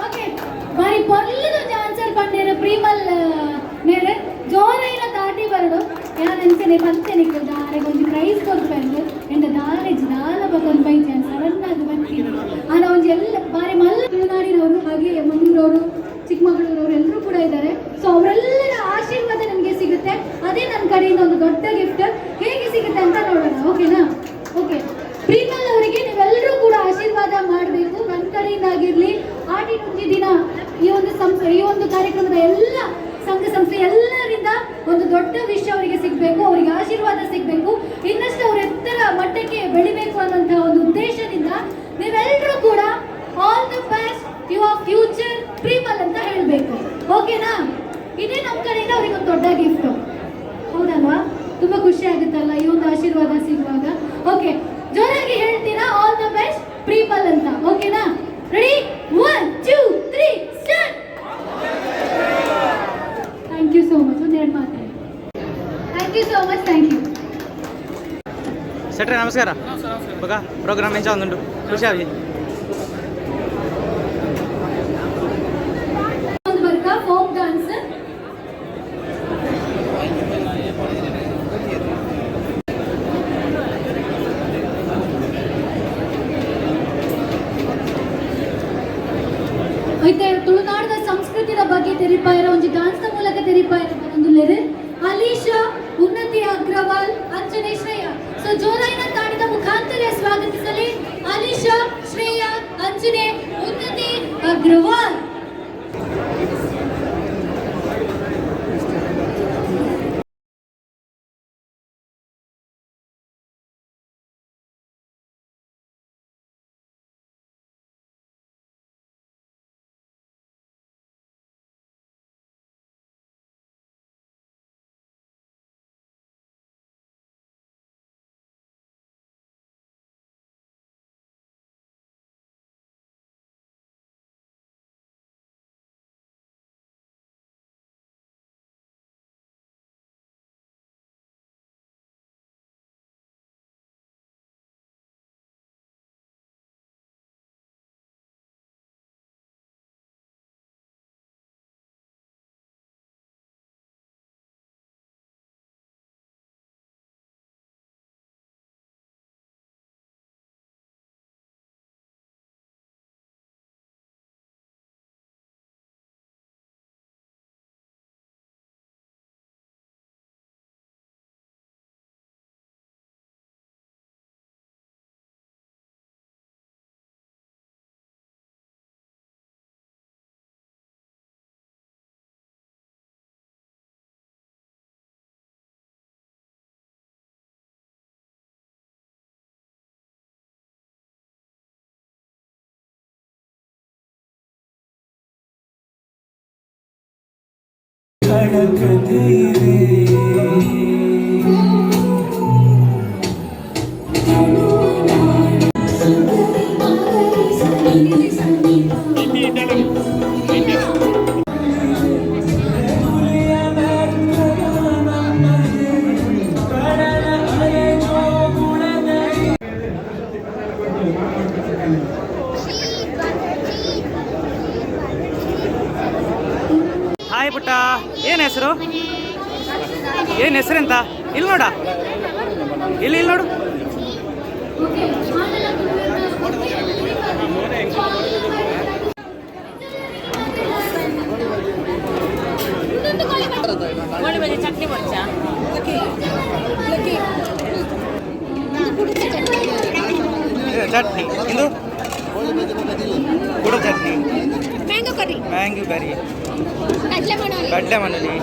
Speaker 1: okay. ಬಾರಿ ಪೊರ್ಲದ ಆನ್ಸರ್ ಪಂಡೇರ ಪ್ರೀಮಲ್ ಮೇರೆ. ಜೋರೈನ ದಾಟಿ ಬರಡು. ಯಾನ್ ಅಂಚನೆ ಪಂಚೆನಿಕ್ ದಾರೆಗ್ ಒಂಜಿ ಪ್ರೈಸ್ ಕೊರ್ಪೆಂದ್ ಎಂಡ ದಾಲೆಜ್ ದಾಲ ಬಕೊಂದು ಬೈ ಚಾನ್ಸ್ ಸಡನ್ ಆಗಿ ಬಂತೀನಿ. ಆಂಡ ಒಂಜಿ ಎಲ್ಲ ಬಾರಿ ಮಲ್ಲ ತುಳುನಾಡಿನವರು, ಹಾಗೆ ಮಂಗಳೂರವರು, ಚಿಕ್ಕಮಗಳೂರವರು ಎಲ್ಲರೂ ಕೂಡ ಇದ್ದಾರೆ. ಸೊ ಅವರೆಲ್ಲರ ಆಶೀರ್ವಾದ ನನಗೆ ಸಿಗುತ್ತೆ. ಅದೇ ನನ್ನ ಕಡೆಯಿಂದ ಒಂದು ದೊಡ್ಡ ಗಿಫ್ಟ್. ಹೇಗೆ ಸಿಗುತ್ತೆ ಅಂತ ನೋಡೋಣ, ಓಕೆನಾ? ಓಕೆ, ಪ್ರೀಮಲ್ ಅವರಿಗೆ ನೀವೆಲ್ಲರೂ ಕೂಡ ಆಶೀರ್ವಾದ ಮಾಡಬೇಕು. ನನ್ನ ಕಡೆಯಿಂದ ಆಗಿರಲಿ, ಆಟಿನೊಂಜಿ ದಿನ ಈ ಒಂದು ಸಂಸ್ಥೆ, ಈ ಒಂದು ಕಾರ್ಯಕ್ರಮದ ಎಲ್ಲ ಸಂಘ ಸಂಸ್ಥೆ ಎಲ್ಲರಿಂದ ಒಂದು ದೊಡ್ಡ ವಿಷಯ ಅವರಿಗೆ ಸಿಗಬೇಕು, ಅವರಿಗೆ ಆಶೀರ್ವಾದ ಸಿಗಬೇಕು, ಇನ್ನಷ್ಟು ಅವ್ರ ಎತ್ತರ ಮಟ್ಟಕ್ಕೆ ಬೆಳಿಬೇಕು ಅನ್ನೋಂತಹ ಒಂದು ಉದ್ದೇಶದಿಂದ ನೀವೆಲ್ಲರೂ ಕೂಡ "All the best your future, Premal" ಅಂತ ಹೇಳಬೇಕು, ಓಕೆನಾ? ಇದೇ ನಮ್ಮ ಕಡೆಯಿಂದ ಅವ್ರಿಗೆ ಒಂದು ದೊಡ್ಡ ಗಿಫ್ಟ್, ಹೌದಲ್ವಾ? ತುಂಬಾ ಖುಷಿ ಆಗುತ್ತಲ್ಲ ಈ ಒಂದು ಆಶೀರ್ವಾದ ಸಿಗುವಾಗ? ಓಕೆ, ಜೋರಾಗಿ ಹೇಳ್ತೀರಾ "ಆಲ್ the best Premal" ಅಂತ, ಓಕೆನಾ? Ready, 1, 2, 3, start. Thank you so much. ಒಂದೆರಡು ಮಾತು. Thank you so much, thank you.
Speaker 5: ಸೆಟ್ರೆ, ನಮಸ್ಕಾರ. ಬೊಕ ಪ್ರೋಗ್ರಾಮ್ ಎಂಚ ಒಂದುಂಡು? ಖುಷಿ ಆವಿ?
Speaker 1: ಒಂದು ವರ್ಗ ಫೋಕ್ ಡಾನ್ಸ್. ಐತೆ ತುಳುನಾಡಿನ ಸಂಸ್ಕೃತಿಯ ಬಗ್ಗೆ ತೆರಿಪಾಯರ ಒಂಜಿ ಡಾನ್ಸ್ನ ಮೂಲಕ ತೆರಿಪಾಯರ ಬರೊಂದುಲ್ಲೆರ್ ಅಲೀಶಾ, ಉನ್ನತಿ ಅಗ್ರವಾಲ್, ಅಂಜನೆ ಶ್ರೇಯಾ. ಸೊ ಜೋರಾಯಿನ ತಾಡಿದ ಮುಖಾಂತರ ಸ್ವಾಗತಿಸಲಿ ಅಲೀಶಾ, ಶ್ರೇಯಾ, ಅಂಜನೆ, ಉನ್ನತಿ ಅಗ್ರವಾಲ್.
Speaker 9: ಕಡಕದೀರೆ.
Speaker 5: ಏನು ಹೆಸರು? ಏನು ಹೆಸರೆಂತ? ಇಲ್ಲಿ ನೋಡ, ಇಲ್ಲಿ ಇಲ್ಲಿ ನೋಡು. ಚಟ್ನಿ ಇದು ಕುಡ ಚಟ್ನಿ,
Speaker 1: ಮ್ಯಾಂಗೋ ಕರಿ,
Speaker 5: ಮ್ಯಾಂಗೋ ಕರಿ,
Speaker 1: ಕಡಲೆ ಮಣೋಲಿ,
Speaker 5: ಕಡಲೆ ಮಣೋಲಿ,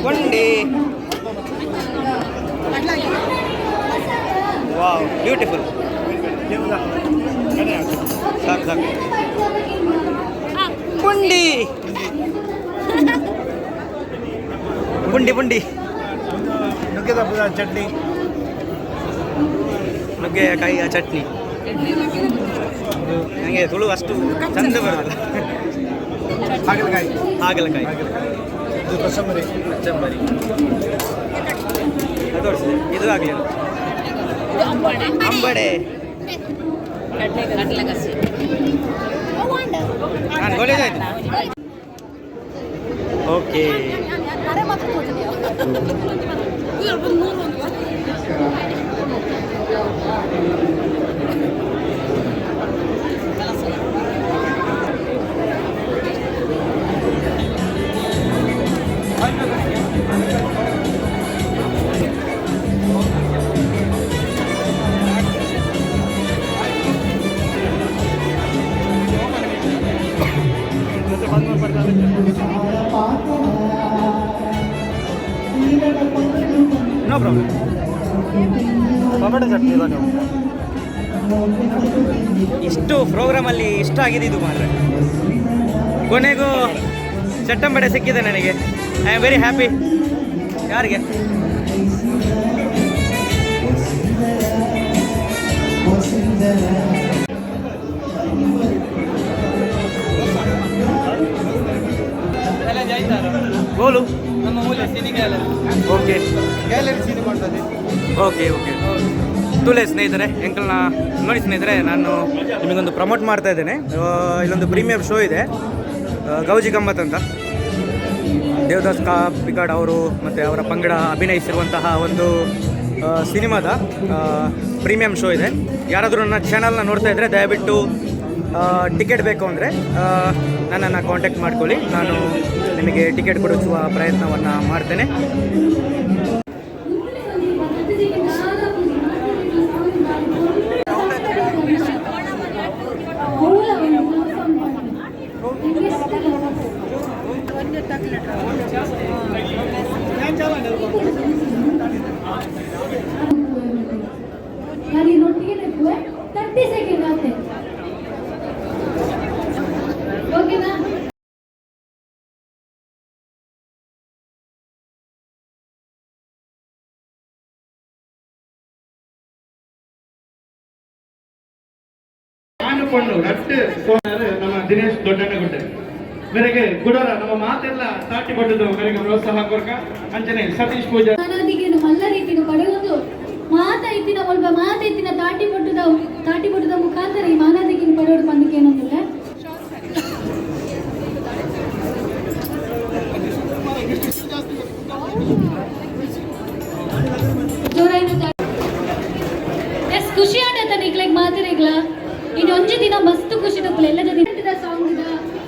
Speaker 5: ಕೊಂಡಿ. Wow, beautiful. ಸಾಕು ಸಾಕು. ಪುಂಡಿ ಪುಂಡಿ ಪುಂಡಿ.
Speaker 4: ನುಗ್ಗೆದ ಚಟ್ನಿ,
Speaker 5: ನುಗ್ಗೆಕಾಯಿಯ ಚಟ್ನಿ. ನನಗೆ ತುಳು ಅಷ್ಟು ಚಂದ ಬರೋದಿಲ್ಲ.
Speaker 4: ಹಾಗಲಕಾಯಿ,
Speaker 5: ಹಾಗಲಕಾಯಿ,
Speaker 4: ಇದು ಕೊಸಂಬರಿ,
Speaker 5: ಕೊಚ್ಚಂಬರಿ ಅದು ತೋರಿಸಿದೆ. ಇದು ಆಗಲಿಲ್ಲ. ಅಂಬಡೆ ನಾನು ಒಳ್ಳೇದಾಯ್ತು. Okay. No problem. Tomato chutney ಇವಾಗ ಇಷ್ಟು ಪ್ರೋಗ್ರಾಮಲ್ಲಿ ಇಷ್ಟ ಆಗಿದೆ ಇದು ಮಾತ್ರ. ಕೊನೆಗೂ ಚಟ್ಟಂಬಡೆ ಸಿಕ್ಕಿದೆ ನನಗೆ. I am very happy. ಯಾರಿಗೆ? ಗೋಲು
Speaker 8: ನಮ್ಮ ಮೂಲ cine gallery.
Speaker 5: Okay,
Speaker 4: gallery cine ಮಾಡ್ತದೆ.
Speaker 5: Okay okay. ತುಲೆ ಸ್ನೇಹಿತರೆ, ಎಂಕಲ್ನ ನೋಡಿ ಸ್ನೇಹಿತರೆ, ನಾನು ನಿಮಗೊಂದು ಪ್ರಮೋಟ್ ಮಾಡ್ತಾ ಇದ್ದೇನೆ. ಇಲ್ಲೊಂದು ಪ್ರೀಮಿಯರ್ ಶೋ ಇದೆ, ಗೌಜಿ ಗಮ್ಮತ್ ಅಂತ. ದೇವದಾಸ್ ಕಾಪಿಕಾಡ್ ಅವರು ಮತ್ತು ಅವರ ಪಂಗಡ ಅಭಿನಯಿಸಿರುವಂತಹ ಒಂದು ಸಿನಿಮಾದ ಪ್ರೀಮಿಯಂ ಶೋ ಇದೆ. ಯಾರಾದರೂ ನನ್ನ ಚಾನಲ್ನ ನೋಡ್ತಾ ಇದ್ದರೆ ದಯವಿಟ್ಟು ಟಿಕೆಟ್ ಬೇಕು ಅಂದರೆ ನನ್ನನ್ನು ಕಾಂಟ್ಯಾಕ್ಟ್ ಮಾಡ್ಕೊಳ್ಳಿ. ನಾನು ನಿಮಗೆ ಟಿಕೆಟ್ ಕೊಡಿಸುವ ಪ್ರಯತ್ನವನ್ನು ಮಾಡ್ತೇನೆ.
Speaker 1: ನಾನು ರೊಟ್ಟಿಗೆ 30 ಸೆಕೆಂಡ್ ಆತೆ, ಓಕೆನಾ?
Speaker 8: ಆನುಕೊಂಡು ರಟ್ಟು ನಮ್ಮ ದಿನೇಶ್ ದೊಡ್ಡಣ್ಣಗುಡ್ಡೆ ಮೇರೆಗೆ ಗುಡರ ನಮ್ಮ ಮಾತೆಲ್ಲ ತಾಟಿ ಕೊಟ್ಟದ್ದು ಮೇರೆಗೆ ಪ್ರೋತ್ಸಾಹ ಕೊರ್ಕ ಅಂಚನೆ ಸತೀಶ್ ಪೂಜಾ.
Speaker 1: ಮಾನಾದಿಗೆ ಮಲ್ಲ ರೀತಿನ ಪಡೆಯೊಂದು ಮಾತ ಇತ್ತಿನ ಒಲ್ಪ ಮಾತ ಇತ್ತಿನ ತಾಟಿ ಪಟ್ಟುದ ತಾಟಿ ಪಟ್ಟುದ ಮುಖಾಂತರ ಈ ಮಾನಾದಿಗೆ ಪಡೆಯೋದು ಪಂದಕ್ಕೆ ಏನೊಂದಿಲ್ಲ. ಜೋರಾಯಿನ. ಎಸ್, ಖುಷಿ ಆಡತ್ತ ನಿಕ್ಲೆಗ್ ಮಾತಿರಿಗ್ಲ. ಇನ್ನು ಒಂಜಿ ದಿನ ಮಸ್ತ್ ಖುಷಿ ತಪ್ಪಲ ಎಲ್ಲ ಜೊತೆ ಸಾಂಗ್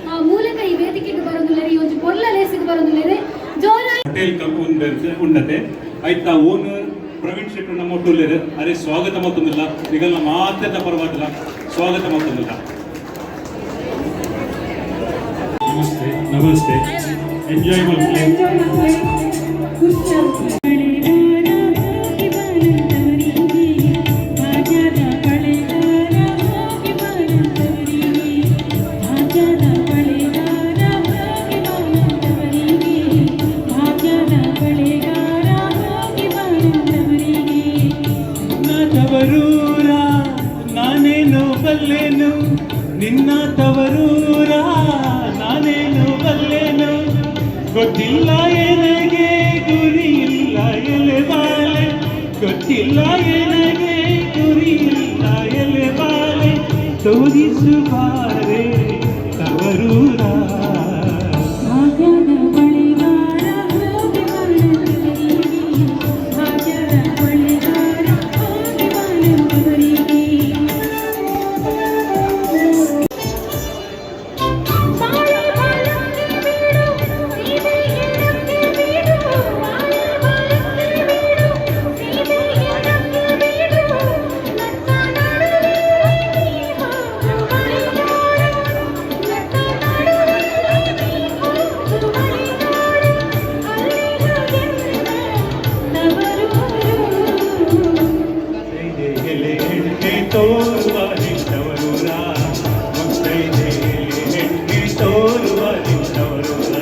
Speaker 1: ಆ ಮೂಲಕ ಈ ವೇದಿಕೆಗೆ ಬರೋದಿಲ್ಲ, ಈ ಒಂಜಿ ಪೊರ್ಲ ಲೇಸಿಗೆ ಬರೋದಿಲ್ಲ. ಜೋರಾಗಿ.
Speaker 10: ಹೋಟೆಲ್ ಕಪ್ ಉಂಡತೆ ಆಯ್ತಾ ಓನರ್ ಪ್ರವೀಣ್ ಶೆಟ್ಟಿ ನಮ್ಮ ಒಟ್ಟುಲ್ಲೇರು. ಅರೆ ಸ್ವಾಗತ ಮತ್ತೊಂದಿಲ್ಲ ನಿಗಲ್ನ ಮಾತೆಲ್ಲ ಪರವಾಗಿಲ್ಲ, ಸ್ವಾಗತ ಮತ್ತೊಂದಿಲ್ಲ. ನಮಸ್ತೆ ನಮಸ್ತೆ. ಎಂಜಾಯ್ ಮಾಡ್ಲಿ.
Speaker 7: ಖುಷಿ ಆಗ್ತದೆ.
Speaker 9: ತವರೂರ ನಾನೇನು ಬಲ್ಲೇನು, ನಿನ್ನ ತವರೂರ ನಾನೇನು ಬಲ್ಲೇನು, ಗೊತ್ತಿಲ್ಲ ಎನಗೆ ಗುರಿ ಇಲ್ಲ ಎಲೆ ಬಾಲೆ, ಗೊತ್ತಿಲ್ಲ ಎನಗೆ ಗುರಿ ಇಲ್ಲ ಎಲೆ ಬಾಲೆ, ತೋರಿಸುವಾರೆ ತವರೂರ.
Speaker 6: ಭಾಗ್ಯದ
Speaker 9: ತೋರುವ ನಿಂತವರೂರ, ಮುತ್ತೈದೆ ಹೆಣ್ಣೆ ತೋರುವ ನಿಂತವರೂರ.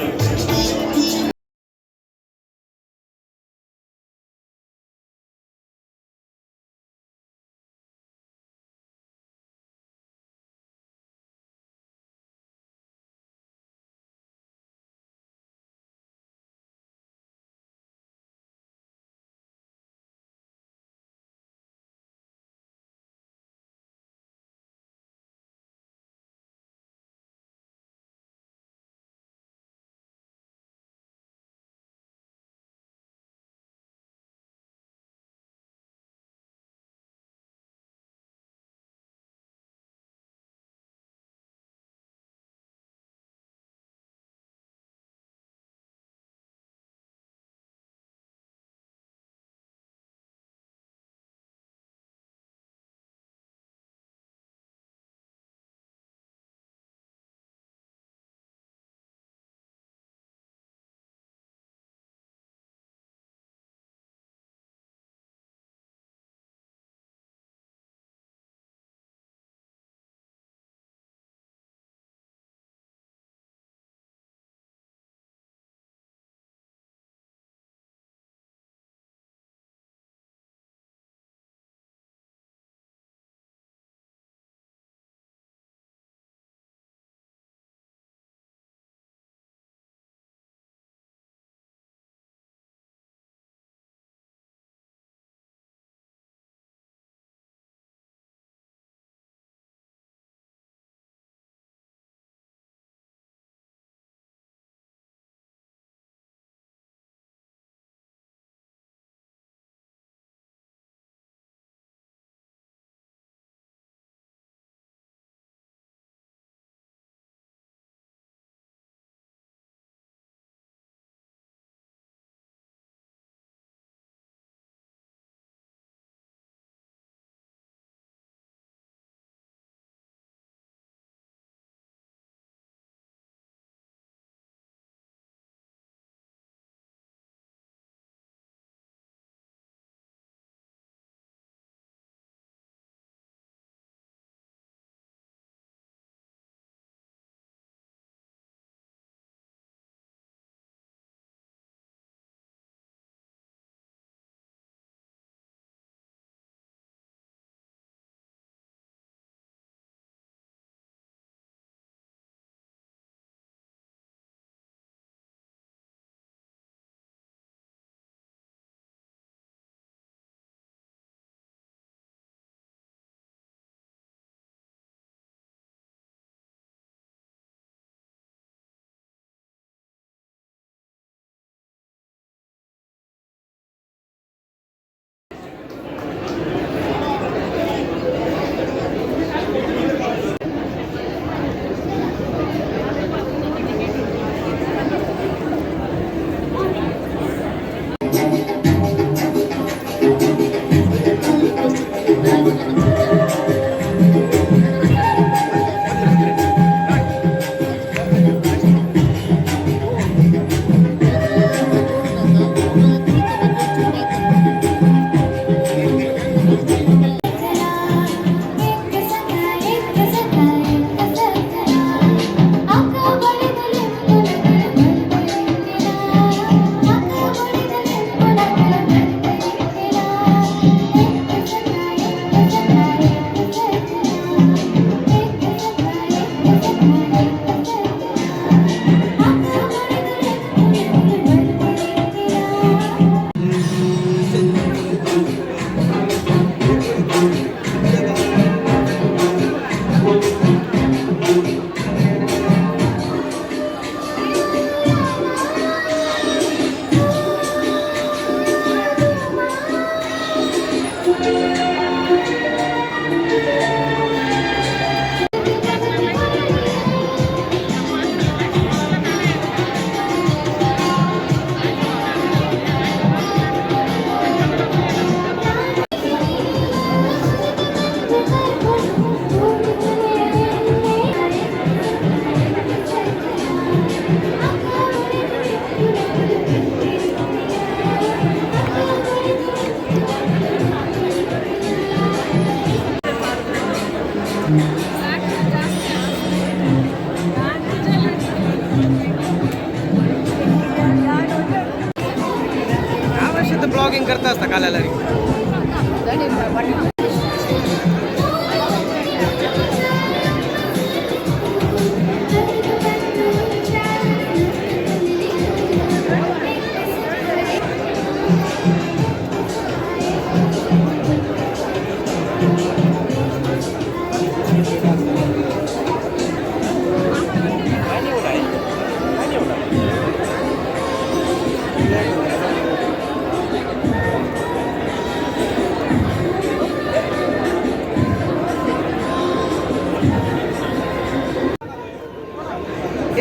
Speaker 5: ಹೊಸ ಕಾಲೆಲ್ಲರಿಗೆ.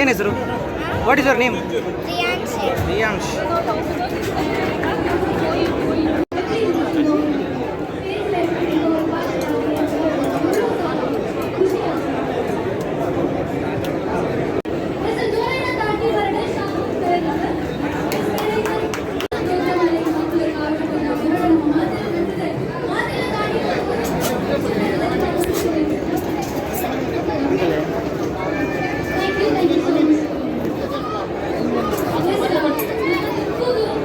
Speaker 5: ಏನು ಹೆಸರು? What is your name? Priyansh.
Speaker 1: Thank you, thank you so much.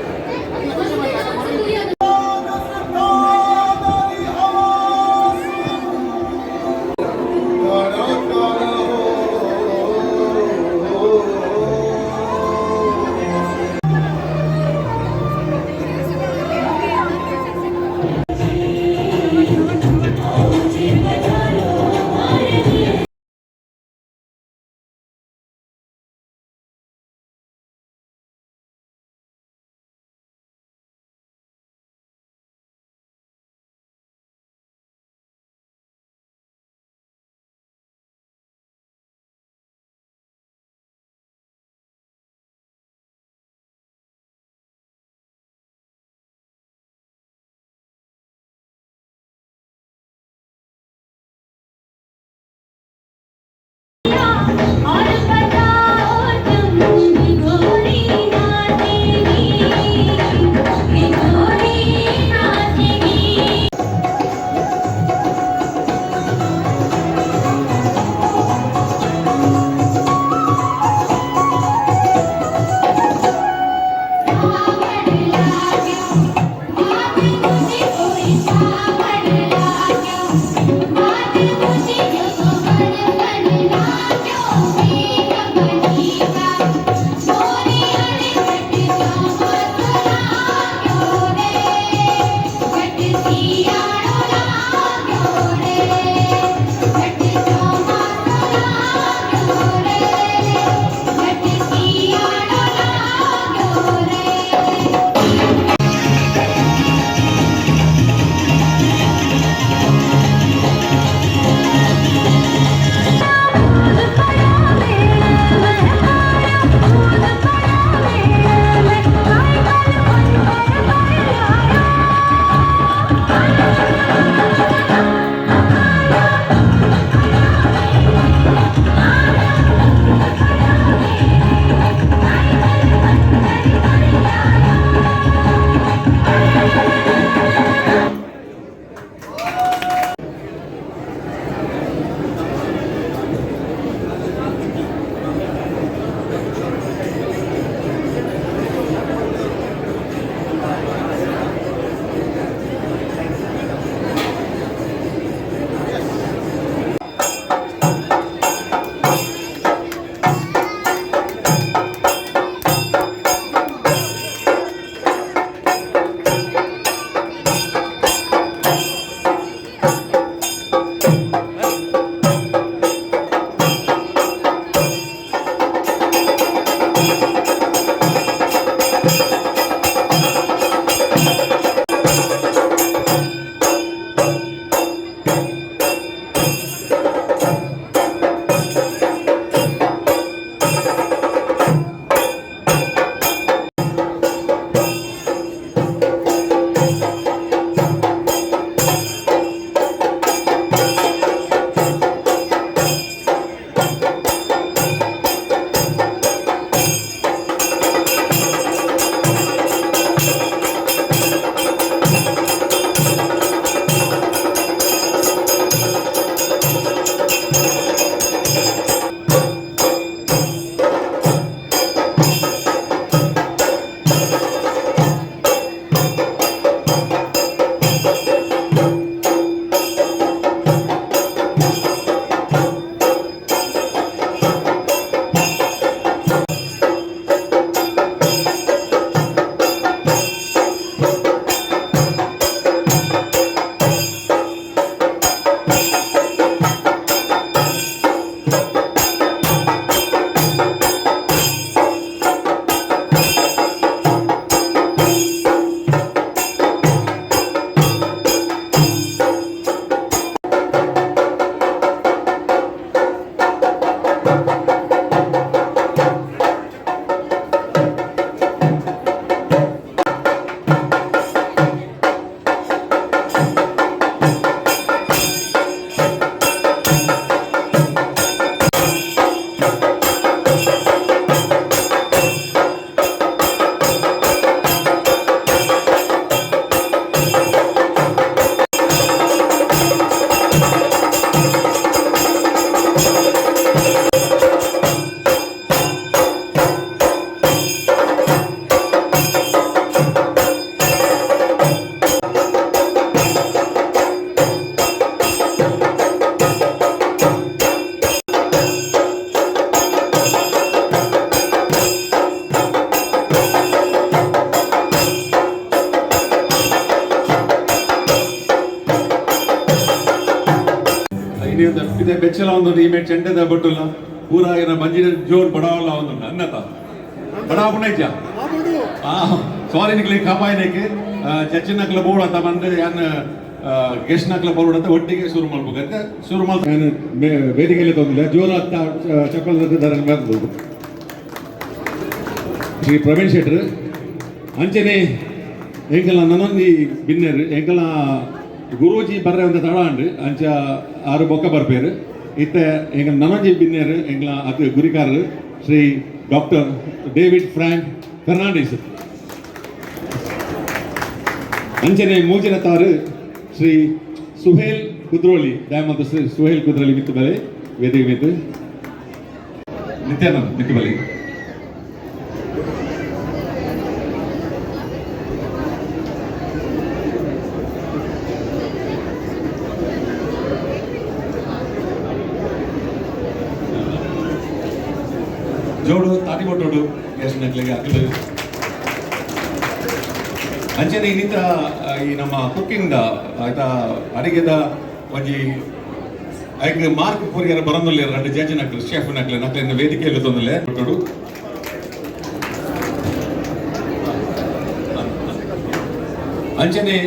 Speaker 3: ಪಿದೆ ಬೆಚ್ಚಲ ಒಂದು ಈ ಮೇ ಚೆಂಡೆದ ಬಟ್ಟುಲ್ಲ ಪೂರ ಏನ ಬಂಜಿನ ಜೋರ್ ಬಡಾವಲ್ಲ ಒಂದು ಅನ್ನತ ಬಡಾವ ಪುಣೈಜ ಸಾರಿ ನಿಕ್ಲಿ ಕಾಪಾಯಿನಕ್ಕೆ ಜಡ್ಜಿನಕ್ಲ ಬೋರ್ಡ್ ಅಂತ ಬಂದ್ರೆ ಯಾನ್ ಗೆಸ್ಟ್ ನಕ್ಲ ಬೋರ್ಡ್ ಅಂತ ಒಟ್ಟಿಗೆ ಶುರು ಮಾಡ್ಬೇಕಂತ ಶುರು ಮಾಡ್ತಾ ನಾನು ವೇದಿಕೆಯಲ್ಲಿ ತೊಂದಿಲ್ಲ ಜೋರ ಚಪ್ಪಲ್ ಶ್ರೀ ಪ್ರವೀಣ್ ಶೆಟ್ರು ಅಂಚನೆ ಎಂಕಲ ನನೊಂದು ಬಿನ್ನೆರ್ ಎಂಕಲ ಗುರೂಜಿ ಬರ್ರೆ ಒಂದು ತಡ ಅಂಡ್ ಅಂಚ ಆರು ಬೊಕ್ಕ ಬರ್ಪೇರು ಇತ್ತೆ ಎಂಕಲ್ ನನೊಂಜಿ ಬಿನ್ನೆರ್ ಎಂಕಲ ಅದು ಗುರಿಕಾರರು Shri doctor David Frank Fernandes. ಅಂಚನೆ ಮೂಜಿನ ತಾರು ಶ್ರೀ ಸುಹೇಲ್ ಕುದ್ರೋಳಿ ದಯಮಂತ ಶ್ರೀ ಸುಹೇಲ್ ಕುದ್ರೋಳಿ ಮಿತ್ತು ಬಲೆ ವೇದಿಕೆ ಮಿತ್ತು ನಿತ್ಯಾನಂದ್ ಮಿತ್ತು ಬಲೆ. ಜೋಡು ತಾಟಿ ಕೊಟ್ಟೋಡು ಎಷ್ಟು ನಕ್ಲಿಗೆ ಅಗಲು. ಅಂಚನೆ ಇನ್ನಿತ ಈ ನಮ್ಮ ಕುಕ್ಕಿಂಗ್ the ಆಯ್ತಾ ಅಡಿಗೆದ ಒಂಜಿ ಐಕ್ ಮಾರ್ಕ್ ಪೂರಿಯರ ಬರಂದುಲ್ಲೆ ರಡ್ಡು ಜಡ್ಜ್ ನಕ್ಲು ಶೆಫ್ ನಕ್ಲು ನಕ್ಲಿನ ವೇದಿಕೆಯಲ್ಲಿ ತೊಂದಲೆ ಕೊಟ್ಟೋಡು. ಅಂಚನೆ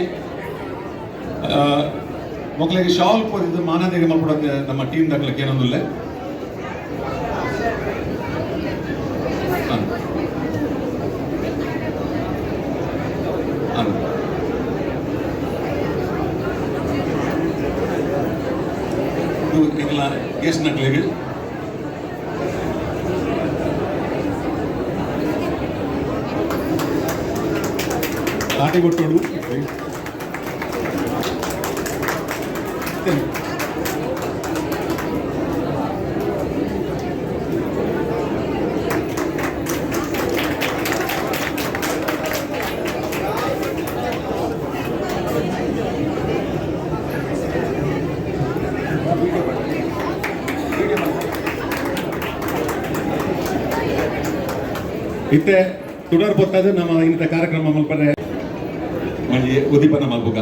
Speaker 3: ಮೊಕ್ಲಿಗೆ ಶಾಲ್ ಪೋದಿದ್ದು ಮಾನದಿಗೆ ಮಲ್ಪಡಕ್ಕೆ ನಮ್ಮ ಟೀಮ್ ದಕ್ಲಕ್ಕೆ ಏನೊಂದುಲ್ಲೆ. ಎಂಗ್ಲ ಗೆಸ್ಟ್ ನಕ್ಲೆಗ್ ತಾಟಿ ಕೊಟ್ಟೋಡು. ಇತ್ತೆ ತುಡರ್ ಪೊತ್ತದು ನಮ್ಮ ಇಂಥ ಕಾರ್ಯಕ್ರಮ ಮಲ್ಪರೆ ಒಂಜಿ ಉದ್ದೀಪನ ಮಲ್ಪುಗ.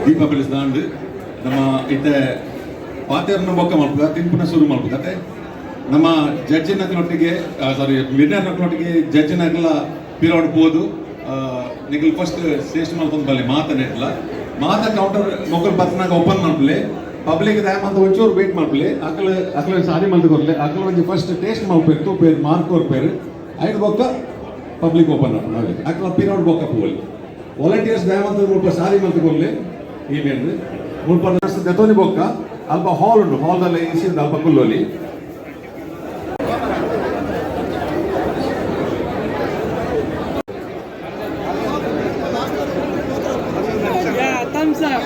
Speaker 3: ದೀಪ ಬೆಳೆಸ್ದಾಂಡ್ ನಮ್ಮ ಇತ್ತೆ ಪಾತೆರ್ನ ಬೊಕ್ಕ ಮಲ್ಪುಗ ತಿನ್ಪುನ ಶುರು ಮಲ್ಪುಗ ಅತ್ತೆ ನಮ್ಮ ಜಡ್ಜ್ ನಕ್ಲೊಟ್ಟಿಗೆ ಸಾರಿ ವಿನ್ನರ್ ನಕ್ಲೊಟ್ಟಿಗೆ ಜಡ್ಜ್ ನಕ್ಲ ಪಿರೋಡ್ ಪೋದು ನಿಕಲ್ ಫಸ್ಟ್ ಟೇಸ್ಟ್ ಮಲ್ತೊಂದು ಬಲ್ಲೆ ಮಾತನೆ ಇಟ್ಲ ಮಾತ ಕೌಂಟರ್ ಮೊಕಲ್ ಬತ್ನಾಗ ಓಪನ್ ಮಲ್ಪಲೆ ಪಬ್ಲಿಕ್ ದಾಯ ಮಂತ ಒಂಚೂರು ವೇಟ್ ಮಲ್ಪಲೆ ಅಕಲ್ ಅಕಲ್ ಸಾರಿ ಮಲ್ತ್ ಕೊರ್ಲೆ ಅಕಲ್ ಒಂಜಿ ಫಸ್ಟ್ ಟೇಸ್ಟ್ ಮಲ್ಪೇರು ತೂಪೇರು ಮಾರ್ಕ್ ಕೊರ್ಪೇರು ಐದು ಬೊಕ್ಕ ಪಬ್ಲಿಕ್ ಓಪನ್ ನಾವೇ ಅಕಲ್ ಪಿರೋಡ್ ಬೊಕ್ಕ ಪೋಲಿ ವಾಲಂಟಿಯರ್ಸ್ ದಯಮಂತ ಮುಲ್ಪ ಸಾರಿ ಮಲ್ತ್ ಕೊರ್ಲೆ ಈ ಮೇಲ್ ಮುಲ್ಪ ದೆತೋನಿ ಬೊಕ್ಕ ಅಲ್ಪ ಹಾಲ್ ಉಂಡು, ಹಾಲ್ದಲ್ಲಿ ಎ ಸಿ ಉಂಡು, ಅಲ್ಪ ಕುಲ್ಲೋಲಿ.
Speaker 6: Thumbs up.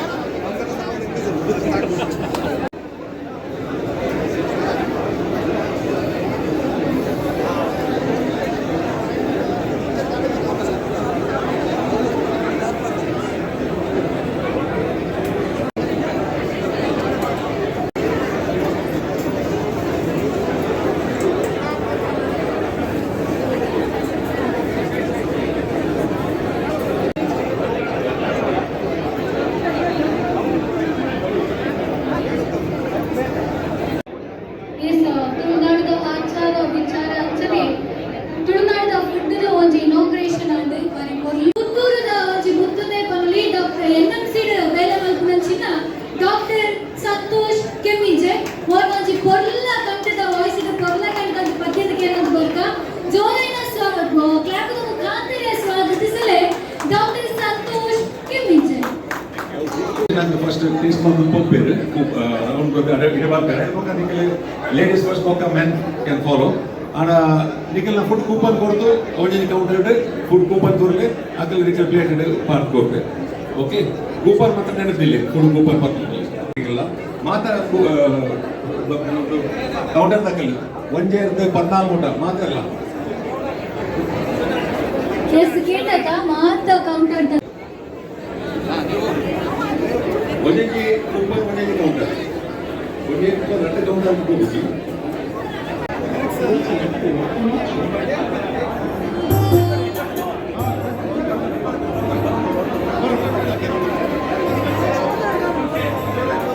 Speaker 1: S, ತುಳುನಾಡದ ಆಚಾರ ವಿಚಾರ ಅಂಚನೆ ತುಳುನಾಡದ ಫುಡ್ ಒಂಜಿ ಇನಾಗ್ರೇಷನ್ ಆಂಡ್. ಬಾರಿ ಪೊರ್ಲು. ಪುತ್ತೂರುದ ಒಂಜಿ ಮುತ್ತುದೆ ಪನೊಲಿ, ಡಾಕ್ಟರ್ ಎನ್ ಎಂ ಸಿ ಬೇಲೆ ಮಲ್ಪುನಂಚಿನ ಡಾಕ್ಟರ್ ಸಂತೋಷ್ ಕೆಮ್ಮಿಂಜೆ ಓರ್ ಒಂಜಿ ಪೊರ್ಲ ಕಂಠದ ವಾಯ್ಸ್, ಪೊರ್ಲ ಕಂಠದ ಪದ್ಯದ ಕೇಳೋದು ಬರ್ಕ. ಜೋರಾಯಿನ ಕ್ಲಾಪ್ ಮುಖಾಂತರ ಸ್ವಾಗತಿಸಲೆ ಡಾಕ್ಟರ್ ಸಂತೋಷ್ ಕೆಮ್ಮಿಂಜೆ.
Speaker 3: ನಾನು ಫಸ್ಟ್ ಟೇಸ್ಟ್ ಮಾಡ್ದು ಪೋಪೇರು ರೌಂಡ್ ಇಡೆ ಬರ್ತಾರೆ. ಬೊಕ್ಕ ನಿಕಲೆ ಲೇಡೀಸ್ ಫಸ್ಟ್, ಬೊಕ್ಕ ಮೆನ್ can follow. ಆಂಡ ನಿಕಲ್ನ ಫುಡ್ ಕೂಪನ್ ಕೊರ್ದು ಒಂಜಿ ಕೌಂಟರ್ ಫುಡ್ ಕೂಪನ್ ಕೊರ್ಲೆ, ಅಕಲ್ ನಿಕಲ್ ಪ್ಲೇಟ್ ಪಾರ್ಕ್ ಕೊರ್ಪೆ. ಓಕೆ, ಕೂಪನ್ ಮಾತ್ರ ನೆನಪಿಲ್ಲ, ಫುಡ್ ಕೂಪನ್ ಮಾತ್ರ ಮಾತ್ರ. ಕೌಂಟರ್ ತಕಲ್ ಒಂಜೆ 14 ಮುಟ ಮಾತ್ರ ಅಲ್ಲ.
Speaker 1: ಎಸ್, ಕೇಂಡತ ಮಾತ ಕೌಂಟರ್.
Speaker 3: ಒಂಜಿ ಕೂಪನ್, ಒಂಜಿ ಕೌಂಟರ್, ಒಂಜಿ ಕೂಪನ್, ರಡ್ಡ್ counter ಹೋಗುಜಿ.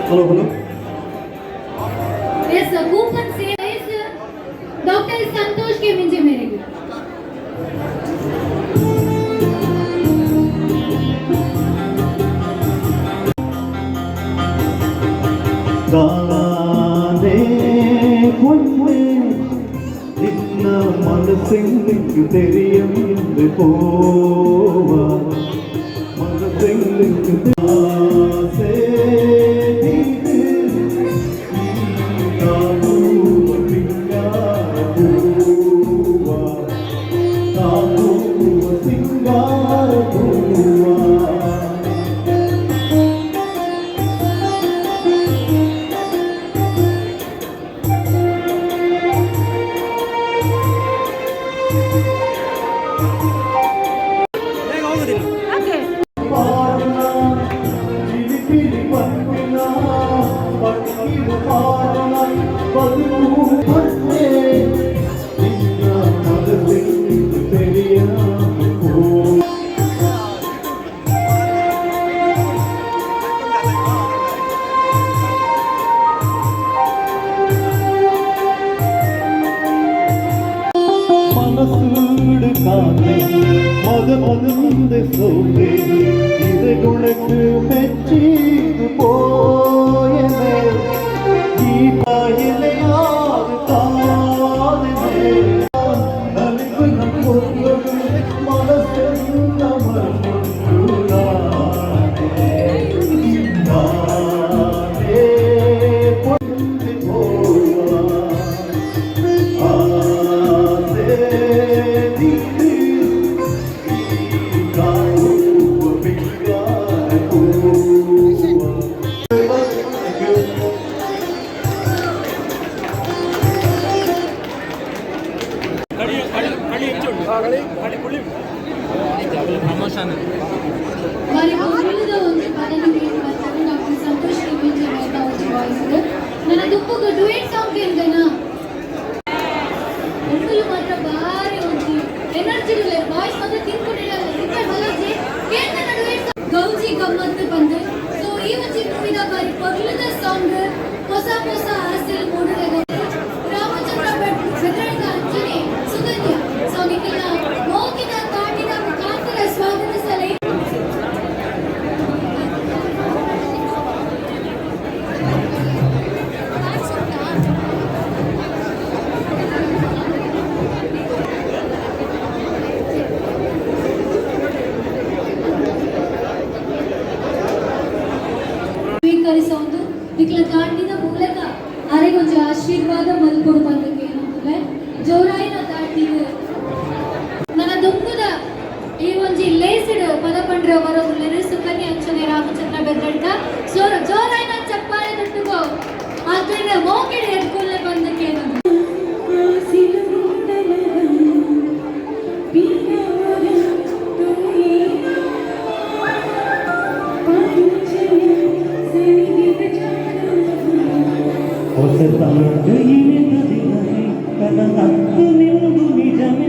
Speaker 8: Hello hello.
Speaker 1: S, coupon sales doctor Santosh Kemminje ಮೇರೆಗೆ.
Speaker 9: ದಾನೆ ಪೊಣ್ಣೆ ನಿನ್ನ ಮನಸ್ಸೆಂದು ತೆರೆಯಂದು ಪೋವ ಮನಸ್ಸೆಂದು ಆಸೆ ನೀನು ತಾನು ಸಿಂಗಾರ ಹೂವ ತಾನು ಸಿಂಗಾರ ಹೂವ.
Speaker 5: ಬೇಗ ಹೋಗುದಿಲ್ಲ.
Speaker 9: ಪಾಡುನ ಚಿಲಿಪಿಲಿ ಪಂಪಿನ ಪಕ್ಕಿನ ಪಾಡುನ ಬದುಕು ಪಟ್ಟೆ ನಿನ್ನ ಮನಸ್ಸೆಂದು ತೆರೆಯೋ. மனசூடு காந்தே மத மதந்து சோதே இது உனக்கு மெச்சீது போயனே ಈ ಬಾಯಿಲೆಯಾದ ಕಾದಿದೆ ನಲಿಪು ಮನಸ್ಸೆಲ್ಲ ಮರುಗೊಂಡು ನಾನೇ ಪೊಂದಿ ಹೋವ ಆಸೆ ನೀನು ಕಾಯುವ ಬಿಂಗಾರ ಹೂವ. Thank you.
Speaker 5: ಕಳಿ ಕಳಿ ಕಳಿ ಹೆಚ್ಚು ಉಂಟು, ಕಳಿ ಪುಳಿ. ಪ್ರಮೋಷನ್.
Speaker 1: ಬಾರಿ ಪೊರ್ಲುದ ಒಂಜಿ ಪದನ ಕೇಳಿ ಬರ್ತಾರೆ ಡಾಕ್ಟರ್ ಸಂತೋಷ್ ಕೆಮ್ಮಿಂಜೆ ಮೇರ್ನ ಒಂಜಿ ವಾಯ್ಸ್. ನನ್ನ ದುಪ್ಪುಗು ಡುಯೆಟ್ ಸಾಂಗ್ ಕೇಳ್ದನ. ಒಂದುಲು ಮಾತ್ರ ಬಾರಿ ಒಂಜಿ ಎನರ್ಜಿ ಉಲ್ಲೆರ್. ಬಾಯ್ಸ್ ಮಾತ್ರ ತಿನ್ಕೊಂಡಿಲ್ಲ, ತಿನ್ಕೊಂಡು ಬಲಜಿ ಕೇಳ್ದನ ಡುಯೆಟ್ ಗೌಜಿ ಗಮ್ಮತ್ತು ಬಂದು. ಸೊ ಈ ಒಂಜಿ ಮೂವಿದ ಬಾರಿ ಪೊರ್ಲುದ ಸಾಂಗ್, ಹೊಸ ಹೊಸ ಆಸೆಲ್ ಮೂಡುರೆಗ ರಾಮಚಂದ್ರ ಭಟ್ ಬೆದ್ರಳಿದ ಅಂಜನೆ ಸುಗಂಧ್ಯ. ಸೊ ನಿಖಿಲ್ನ ಮೋಕಿನ ತಾಟಿನ ಮುಖಾಂತರ ಸ್ವಾಗತಿಸಲೇ. ಸ್ವೀಕರಿಸುವುದು. ನಿಕ್ಲ ತಾಟಿದ ಮೂಲಕ ಅರೆಗೊಂಜಿ ಆಶೀರ್ವಾದ ಮಲ್ಪೊಡು ಪಂದಕ್ಕೆ ಏನಂದ್ರೆ ಜೋರಾಯಿನ ತಾಟಿದ ನನ್ನ ದುಂಬುದ ಈ ಒಂಜಿ ಲೇಸಿಡ್ ಪದ ಪಂಡ್ರ ಬರೋದುಲ್ಲೆರ್ ಸುಕನ್ಯಾ ಅಂಚನೆ ರಾಮಚಂದ್ರ ಬೆದ್ರಡ್ಕ. ಸೋರ ಜೋರಾಯಿನ ಚಪ್ಪಾಳೆ ತೊಟ್ಟುಗೋ ಆತನ ಮೋಕೆಡ್ ಎದ್ಕೊಲ್ಲೆ ಬಂದಕ್ಕೆ.
Speaker 9: ಹೊಸತಾಡು ಇಳಿದು ಕನಸತ್ತು ನಿಂದು ನಿಜಮೆ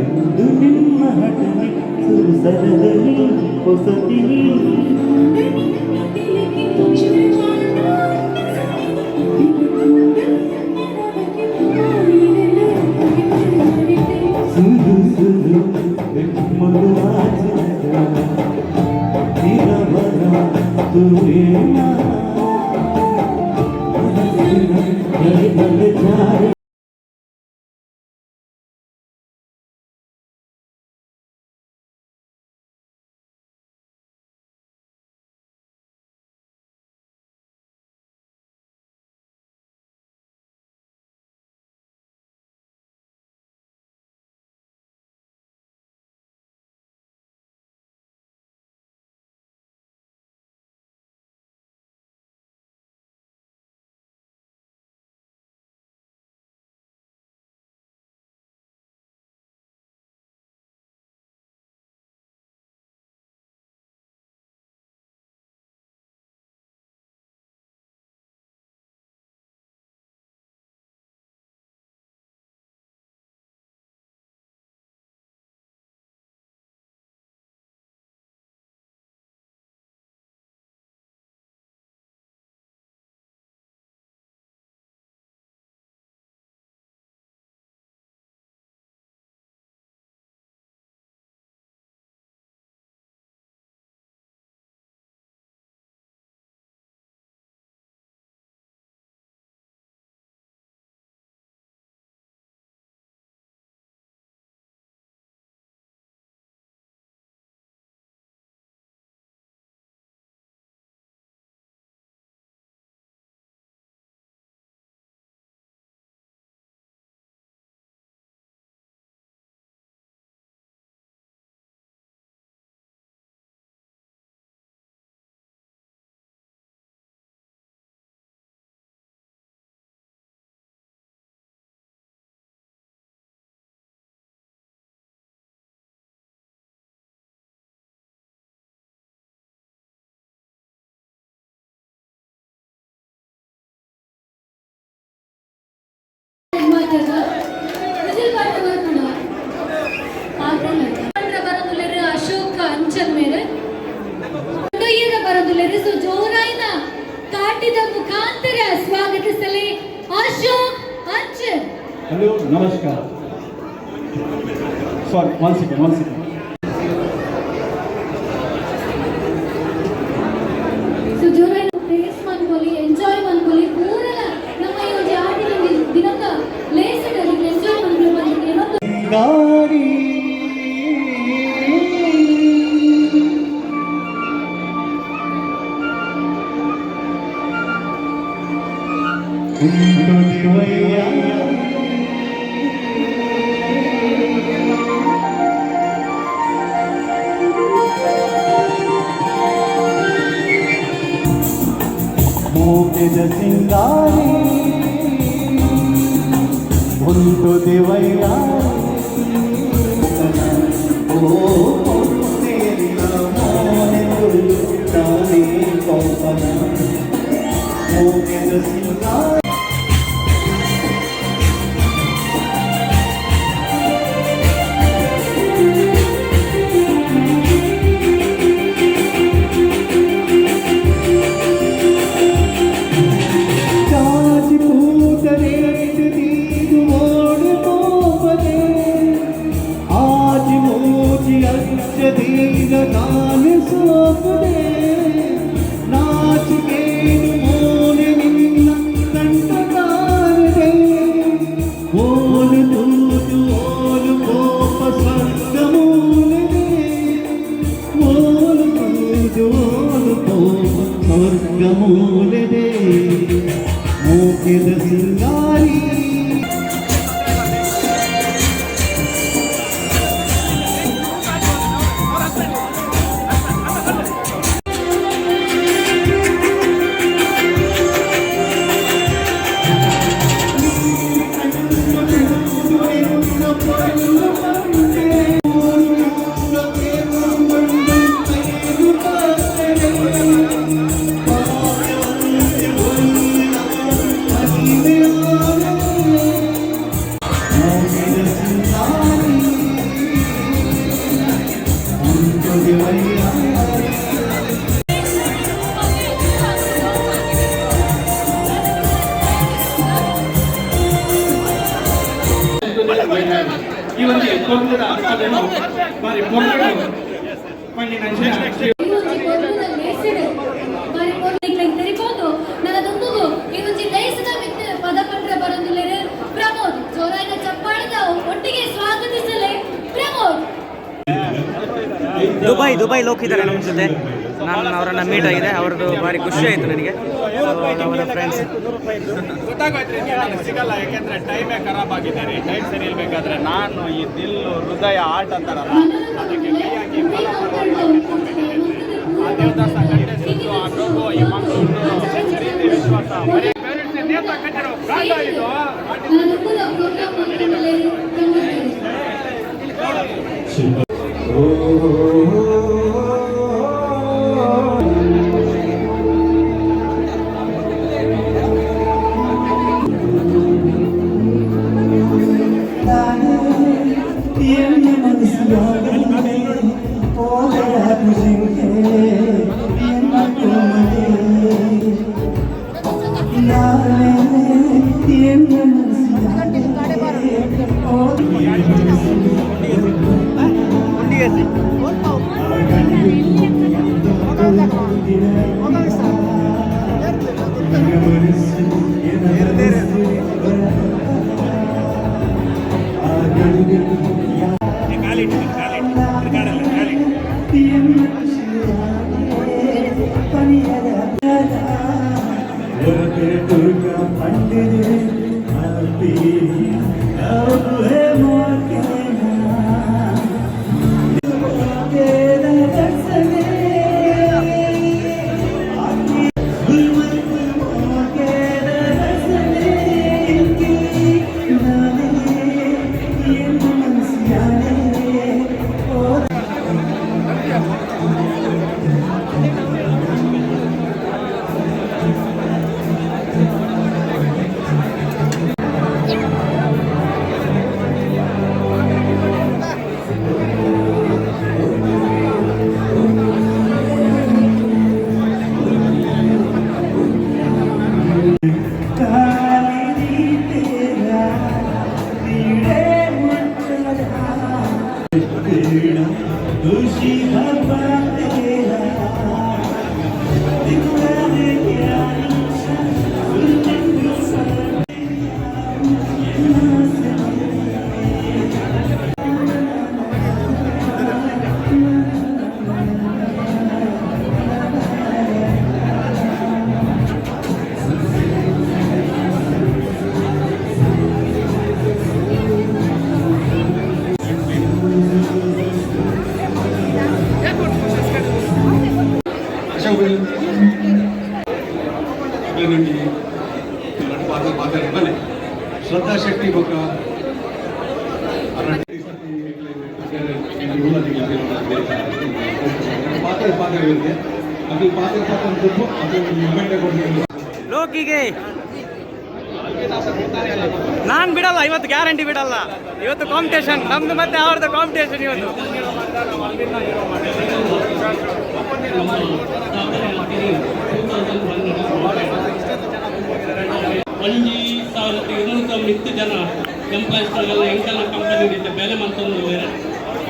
Speaker 9: ಎಂದು ನಿಮ್ಮ ಹಠನೆ ಸುರಸರದಲ್ಲಿ ಹೊಸತಿನಿ. ಸುರು ಸುರು ಮಗುವಾಚದ ತಿರವರ ತುರೇನ ಜಾರಿ.
Speaker 1: ಅಶೋಕ್ ಅಂಚನ್ ಮೇರೆ ಬರೋದುಲ್ಲೆರ್. ಸೊ ಜೋರಾಯಿನ ತಾಟಿದ ಮುಖಾಂತರ ಸ್ವಾಗತಿಸಲಿ ಅಶೋಕ್ ಅಂಚನ್.
Speaker 8: ಹಲೋ, ನಮಸ್ಕಾರ. Sorry, one second, one second.
Speaker 1: So ಜೋರಾಯಿನ ಪ್ಲೇಸ್ ಮನ್ಕೊಲಿ, ಎಂಜಾಯ್ ಮನ್ಕೊಲಿ. ಪೂರಲ ನಮ್ಮ ಈ ಒಂಜಿ ಆಟಿನ ದಿನದ ಲೇಸ್ಡ್ ಎಂಜಾಯ್ ಮನ್ಕೊಲಿ ಬಂದಿದೆ ಏನೋ.
Speaker 9: ಗಾರಿ ಉಂಟು ದಿವಯ್ಯ ಮೋಕೆದ ಸಿಂಗಾರಿ ಒಂದು ದೇವಯ್ಯ ಓ ಮೋನೆ ತಾನೇ ಕೌಪನ ಮೋಕೆದ ಸಿಂಗಾರಿ. ಚಾಚಿ ಪೂತರೇಟು ತೀರು ಓಡಿ ಪೋಪದೆ ಆಜಿ ಮೂಜಿ ಅಚ್ಚದೀರ ನಾನು ಸೋಪದೆ ನಾಚಿಕೇನು ಮೋನೆ ನಿನ್ನ ಕಂಡ. ಗಮೂಲದೆ ಮೋಕೆದ ಸಿಂಗಾರಿ.
Speaker 8: ಈ ಒಂದು ಪೊರ್ಲುದ ಪದನು ಬಾರಿ ಪೊರ್ಲುಡು ಪಂಡಿನ.
Speaker 1: ಈ ಒಂಜಿ ಪೊರ್ಲುದ ಲೇಸ್ಡ್ ಬಾರಿ ಪೊರ್ಲು ನಿಕ್ಲೆಗ್ ತೆರಿಪೋದು. ನನ್ನ ದುಂಬುಗು ಈ ಒಂಜಿ ಲೇಸ್ದ ಮಿತ್ತ್ ಪದ ಪಂಡ್ರೆ ಬರೊಂದುಲ್ಲೆರ್ ಪ್ರಮೋದ್. ಜೋರಾಯಿನ ಚಪ್ಪಾಳದ ಒಟ್ಟಿಗೆ ಸ್ವಾಗತಿಸಲೆ ಪ್ರಮೋದ್.
Speaker 5: ದುಬೈ ದುಬೈ ಲೋಕ್ ಇದ್ದಾರೆ ನಮ್ಮ ಜೊತೆ. ನಾನು ಅವರನ್ನು ಮೀಟ್ ಆಗಿದೆ, ಅವ್ರದ್ದು ಭಾರಿ ಖುಷಿ ಆಯಿತು ನನಗೆ. So, ಅವರ ಫ್ರೆಂಡ್ಸ್.
Speaker 2: ಗೊತ್ತಾಗೋಯ್ತು, ನನಗೆ ಸಿಗಲ್ಲ. ಯಾಕೆಂದ್ರೆ ಟೈಮೇ ಖರಾಬ್ ಆಗಿದೆ ರೀ. ಟೈಮ್ ಸರಿ ಇರ್ಬೇಕಾದ್ರೆ ನಾನು ಈ ದಿಲ್ಲು ಹೃದಯ ಆರ್ಟ್ ಅಂತಾರಲ್ಲ, ಅದಕ್ಕೆ ಕೈಯಾಗಿ ಆ ದೇವದಾಸ ಗಂಟೆ ಸುತ್ತು, ಆ ಲೋಗೋ, ಈ ಮಂಗಳೂರು ಪ್ರೀತಿ ವಿಶ್ವಾಸ ಬರೀ ಪೇರೆಂಟ್ಸ್ ನೇತ ಕಟ್ಟಿರೋ ಬ್ರಾಂಡ್ ಇದು.
Speaker 1: ನನ್ನ ದುಂಬುದ ಪ್ರೋಗ್ರಾಮ್ ಮಲ್ತೊಂದುಲ್ಲೆರ್ ಪ್ರಮೋದ್.
Speaker 3: ಅಶೋಕ್ నుండి ಪಾತ್ರ ಮಾತಾಡಿ ಶ್ರದ್ಧಾ ಶೆಟ್ಟಿ ಬೊಕ್ಕ ಪಾತ್ರ ಪಾತ್ರ ಇರುತ್ತೆ ಅದು ಪಾತ್ರ ಪಾತ್ರ ಅದು ಮೊಮೆಂಟ್ ಕೊಡ್ತೀವಿ.
Speaker 5: ಲೋಕಿಗೆ ನಾನ್ ಬಿಡಲ್ಲ ಇವತ್ತು, ಗ್ಯಾರಂಟಿ ಬಿಡಲ್ಲ ಇವತ್ತು. ಕಾಂಪಿಟೇಷನ್ ನಮ್ದು ಮತ್ತೆ ಅವ್ರದ್ದು ಕಾಂಪಿಟೇಷನ್ ಇವತ್ತು.
Speaker 6: 1200 ಮಿತ್ತು ಜನ ಎಂಪ್ಲಾಯ್ಸ್ ಎಂಕಲ್ನ ಕಂಪನಿ ಇತ್ತೆ ಬೇಲೆ ಮಂತೊಂದು ಬೇರೆ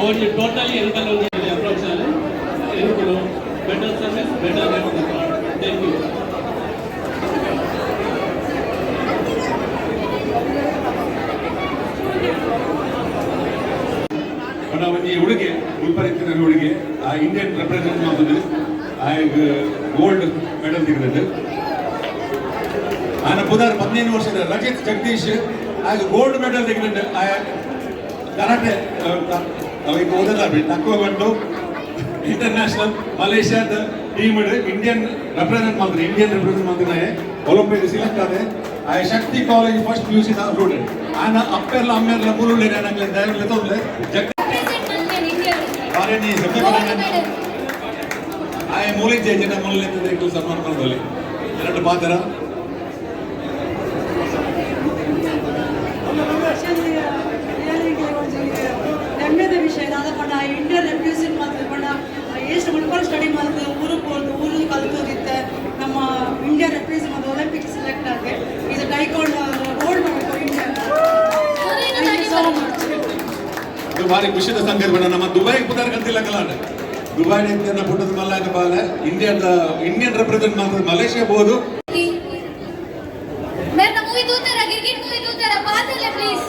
Speaker 6: ಅವ್ರಿಗೆ ಟೋಟಲಿ ಎಂಕಲ್ ಒಂದು ಅಪ್ರೋಚ್ ಅಲ್ಲಿ ಎಂಕುಲು better service, better rate. Thank you.
Speaker 3: But ಒಂಜಿ ಹುಡುಗೆ ಉಲ್ಪರಿತ್ತಿನ ಹುಡುಗೆ ಆ ಇಂಡಿಯನ್ ರೆಪ್ರೆಸೆಂಟ್ ಮಾಡ್ತದೆ. ಆಯ್ಗ್ ಗೋಲ್ಡ್ ಮೆಡಲ್ ತಿಕ್ಕಿದೆ. ಆನ ಪುದರ್ 15 ವರ್ಷದ ರಜಿತ್ ಜಗದೀಶ್ ಆಗ ಗೋಲ್ಡ್ ಮೆಡಲ್ ತೆಗೆದುಂಡು. ಕರಾಟೆ ಅವಿಗೆ ಓದಲ್ಲ ತಕ್ಕುವ ಬಂದು ಇಂಟರ್ನ್ಯಾಷನಲ್ ಮಲೇಷ್ಯಾದ ಟೀಮ್ ಇಂಡಿಯನ್ ರೆಪ್ರೆಸೆಂಟ್ ಮಾಡ್ತಾರೆ. ಇಂಡಿಯನ್ ರೆಪ್ರೆಸೆಂಟ್ ಮಾಡ್ತಾರೆ, ಒಲಿಂಪಿಕ್ ಸಿಲೆಕ್ಟ್ ಆದೆ. ಆ ಶಕ್ತಿ ಕಾಲೇಜ್ ಫಸ್ಟ್ ಪಿಯುಸಿ ಸ್ಟೂಡೆಂಟ್. ಆನ ಅಪ್ಪೆರ್ಲ ಅಮ್ಮೆರ್ಲ ಮೂರುಳ್ಳೆ ನಂಗೆ ದಯವಿಲ್ಲ ಜಗ್ ಬಾರೆ ಸಭೆ ಆಯ ಮೂಲೆ ಜನ ಮೂಲೆ ಸನ್ಮಾನ ಮಾಡೋದಲ್ಲಿ ಎರಡು ಪಾತ್ರ.
Speaker 11: ಹೆಮ್ಮೆದ ವಿಷಯ ದಾದ ಪಂಡ ಇಂಡಿಯಾ ರೆಪ್ರೆಸೆಂಟ್ ಮಾಡ್ತದೆ ಪಂಡ ಎಷ್ಟು ಮುಳ್ಪಾಲ್ ಸ್ಟಡಿ ಮಾಡ್ತದೆ, ಊರು ಪೋರ್ದು ಊರು ಕಲ್ತೋದಿತ್ತೆ. ನಮ್ಮ ಇಂಡಿಯಾ ರೆಪ್ರೆಸೆಂಟ್ ಮಾಡಿ ಒಲಿಂಪಿಕ್ ಸೆಲೆಕ್ಟ್ ಆಗಿ ಇದು taekwondo gold medal India. Thank you so much.
Speaker 3: ಇದು ಭಾರಿ ಖುಷಿದ ಸಂದರ್ಭ. ನಮ್ಮ ದುಬೈಗೆ ಪುದಾರ್ ಕಂತಿಲ್ಲ ಕಲಾಂಡ ದುಬೈ ಪುಟ್ಟದ ಮಲ್ಲ ಬಾಲೆ ಇಂಡಿಯಾದ ಇಂಡಿಯನ್ ರೆಪ್ರೆಸೆಂಟ್ ಮಾಡ್ತದೆ ಮಲೇಷ್ಯಾ ಬೋದು.
Speaker 1: ಮೇರ್ನ ಮೂವಿ ತೂತಾರ, ಗಿರ್ಗಿಟ್ ಮೂವಿ ತೂತಾರ ಪಾತಲ್ಲ ಪ್ಲೀಸ್.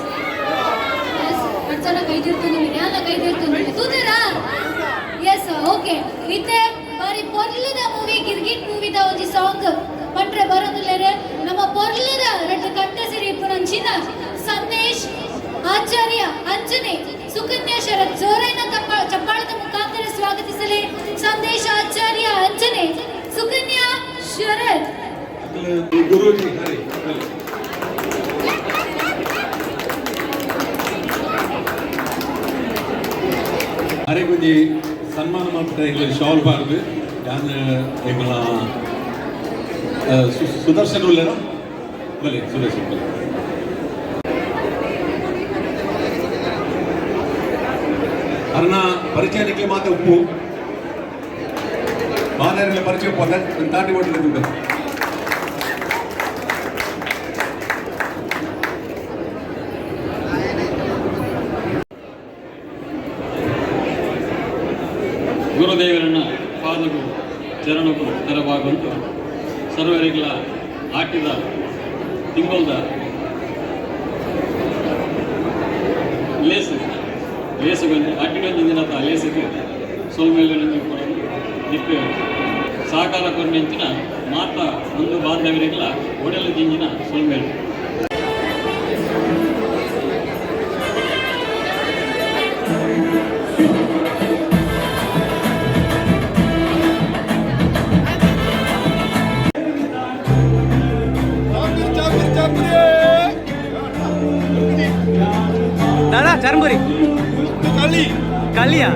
Speaker 1: ಎಸ್, ಅರ್ಚನ ಕೈ ತಿರ್ತೀನಿ, ಯಾಲ ಕೈ ತಿರ್ತೀನಿ ತೂತಾರ. S, okay. ಇತ್ತೆ ಬಾರಿ ಪೊರ್ಲುದ ಮೂವಿ ಗಿರ್ಗಿಟ್ ಮೂವಿದ ಒಂಜಿ ಸಾಂಗ್ ಪಂಡ್ರೆ ಬರೋದಿಲ್ಲರೆ. ನಮ್ಮ ಪೊರ್ಲುದ ರಡ್ಡು ಕಂಠ ಸಿರಿ ಇಪ್ಪುನಂಚಿನ ಸಂದೇಶ್ ಆಚಾರ್ಯ ಅಂಜನೆ ಸುಕನ್ಯಾ ಶರತ್ ಜೋರೈನ ತಪ್ಪ ಚಪ್ಪಾಳದ ಮುಖಾಂತರ ಸ್ವಾಗತಿಸಲಿ ಸಂದೇಶ್ ಆಚಾರ್ಯ ಅಂಜನೆ ಸುಕನ್ಯಾ ಶರತ್.
Speaker 3: ಗುರೂಜಿ ಹರಿ ಹರಿಗುಂಜಿ ಸನ್ಮಾನ ಮಾಡ್ತಾರೆ. ಎಂಗ್ಲ ಶಾಲ್ ಪಾಡ್ದು ಯಾನ್ ಎಂಗ್ಲ ಸುದರ್ಶನ್ ಉಲ್ಲೇನ ಬಲೆ ಸುದರ್ಶನ್ ಬಲೆ ಅರ್ನ ಪರಿಚಯ ನಿಕ್ಲೆ ಮಾತೆ ಉಪ್ಪು ಮಾತಾಡಿಲ್ಲ ಪರಿಚಯ ಉಪ್ಪು ಅಲ್ಲ ತಾಟಿ ಕೊಟ್ಟಿದ್ದು.
Speaker 6: ಗುರುದೇವರನ್ನ ಪಾದಗೂ ಚರಣಕ್ಕೂ ತೆರವಾಗುವಂತು ಸರ್ವರಿಗಳ ಆಟಿದ ತಿಂಗೊಲ್ದ ಲೇಸು ಲೇಸು ಬಂದು ಆಟಿಡೊಂಜಿ ದಿನತ ಲೇಸಿಗೆ ಸೊಲ್ಮೇಲೆ ಕೂಡ ನಿಪ್ಪೆ ಸಹಕಾರ ಕೊರ್ನೆಂಚಿನ ಮಾತ ಒಂದು ಬಾಂಧವರಿಗಳ ಒಡಲು ದಿಂಜಿನ ಸೊಲ್ಮೇಲು.
Speaker 5: ದಾದಾ ಚರ್ಮುರಿ ಕಲಿಯಾ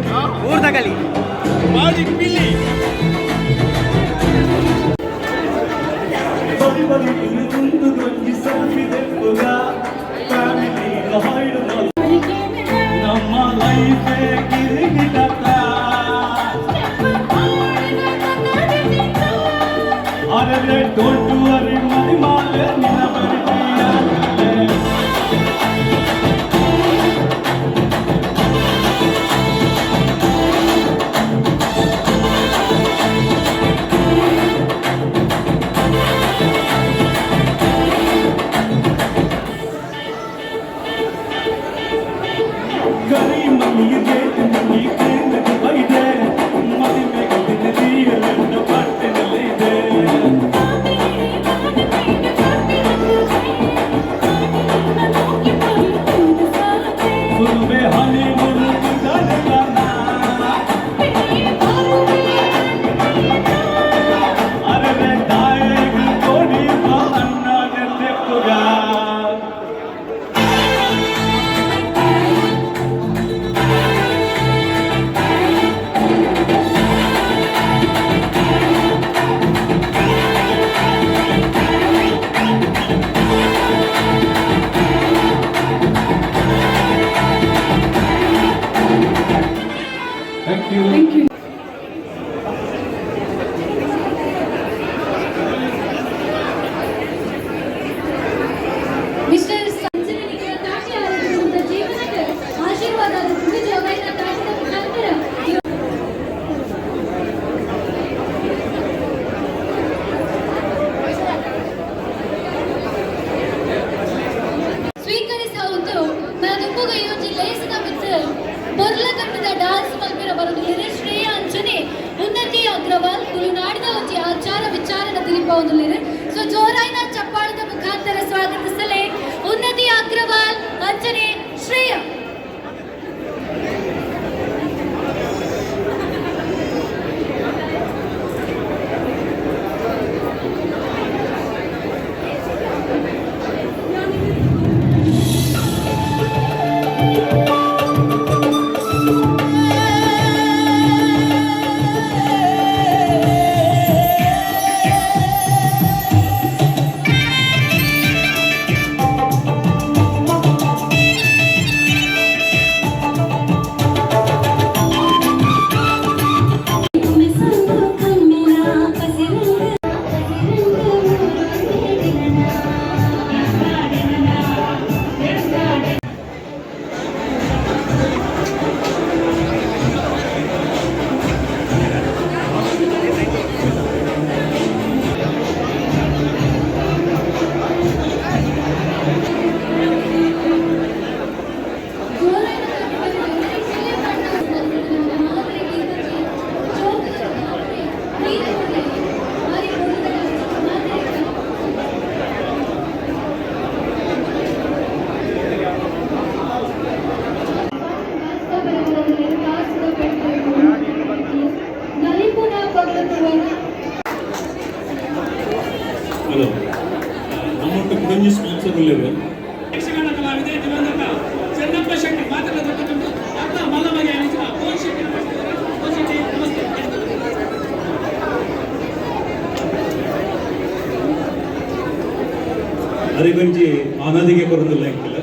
Speaker 5: ಊರ್ದ ಕಲಿ.
Speaker 9: ನಮ್ಮ ಲೈಫೇ ಗಿರಿಗಿಟತ್ತ ಅರೆ don't worry ಮದಿ ಮಾಲೆ ನಿನ್ನ ಬರಿತೀಯ. ಕರಿ ಮಲ್ಲಿಗೆ ಮಲ್ಲಿ ಬೈದೆ ಮದಿಮೆ ಪಟ್ಟಣಲ್ಲಿದೆ.
Speaker 1: ಉಲ್ಲೆರ್. ಸೊ ಜೋರಾಯಿನ ಚಪ್ಪಾಳದ ಮುಖಾಂತರ ಸ್ವಾಗತಿಸಲೆ ಉನ್ನತಿ ಅಗ್ರವಾಲ್ ಅಂಚನೆ ಶ್ರೇಯ.
Speaker 10: ಹಲೋ, ನಮ್ಮೊಟ್ಟು ಕುಡಂಜಿ ಸ್ಪಾನ್ಸರ್ ಉಲ್ಲೇರು.
Speaker 6: ಯಕ್ಷಗಾನ ಕಲಾವಿದೆ ದಿವಂಗತ ಚೆನ್ನಪ್ಪ ಶೆಟ್ಟಿ ಮಾತ್ರ ದೊಡ್ಡ ಅಪ್ಪ ಮಲ್ಲಮಗೆ ಕೋನ್ ಶೆಟ್ಟಿ. ಕೋನ್ ಶೆಟ್ಟಿ, ನಮಸ್ತೆ.
Speaker 10: ಅರಿಗೊಂಜಿ ಆನದಿಗೆ ಕೊರೊಂದುಲ್ಲ ಎಂಕುಲು.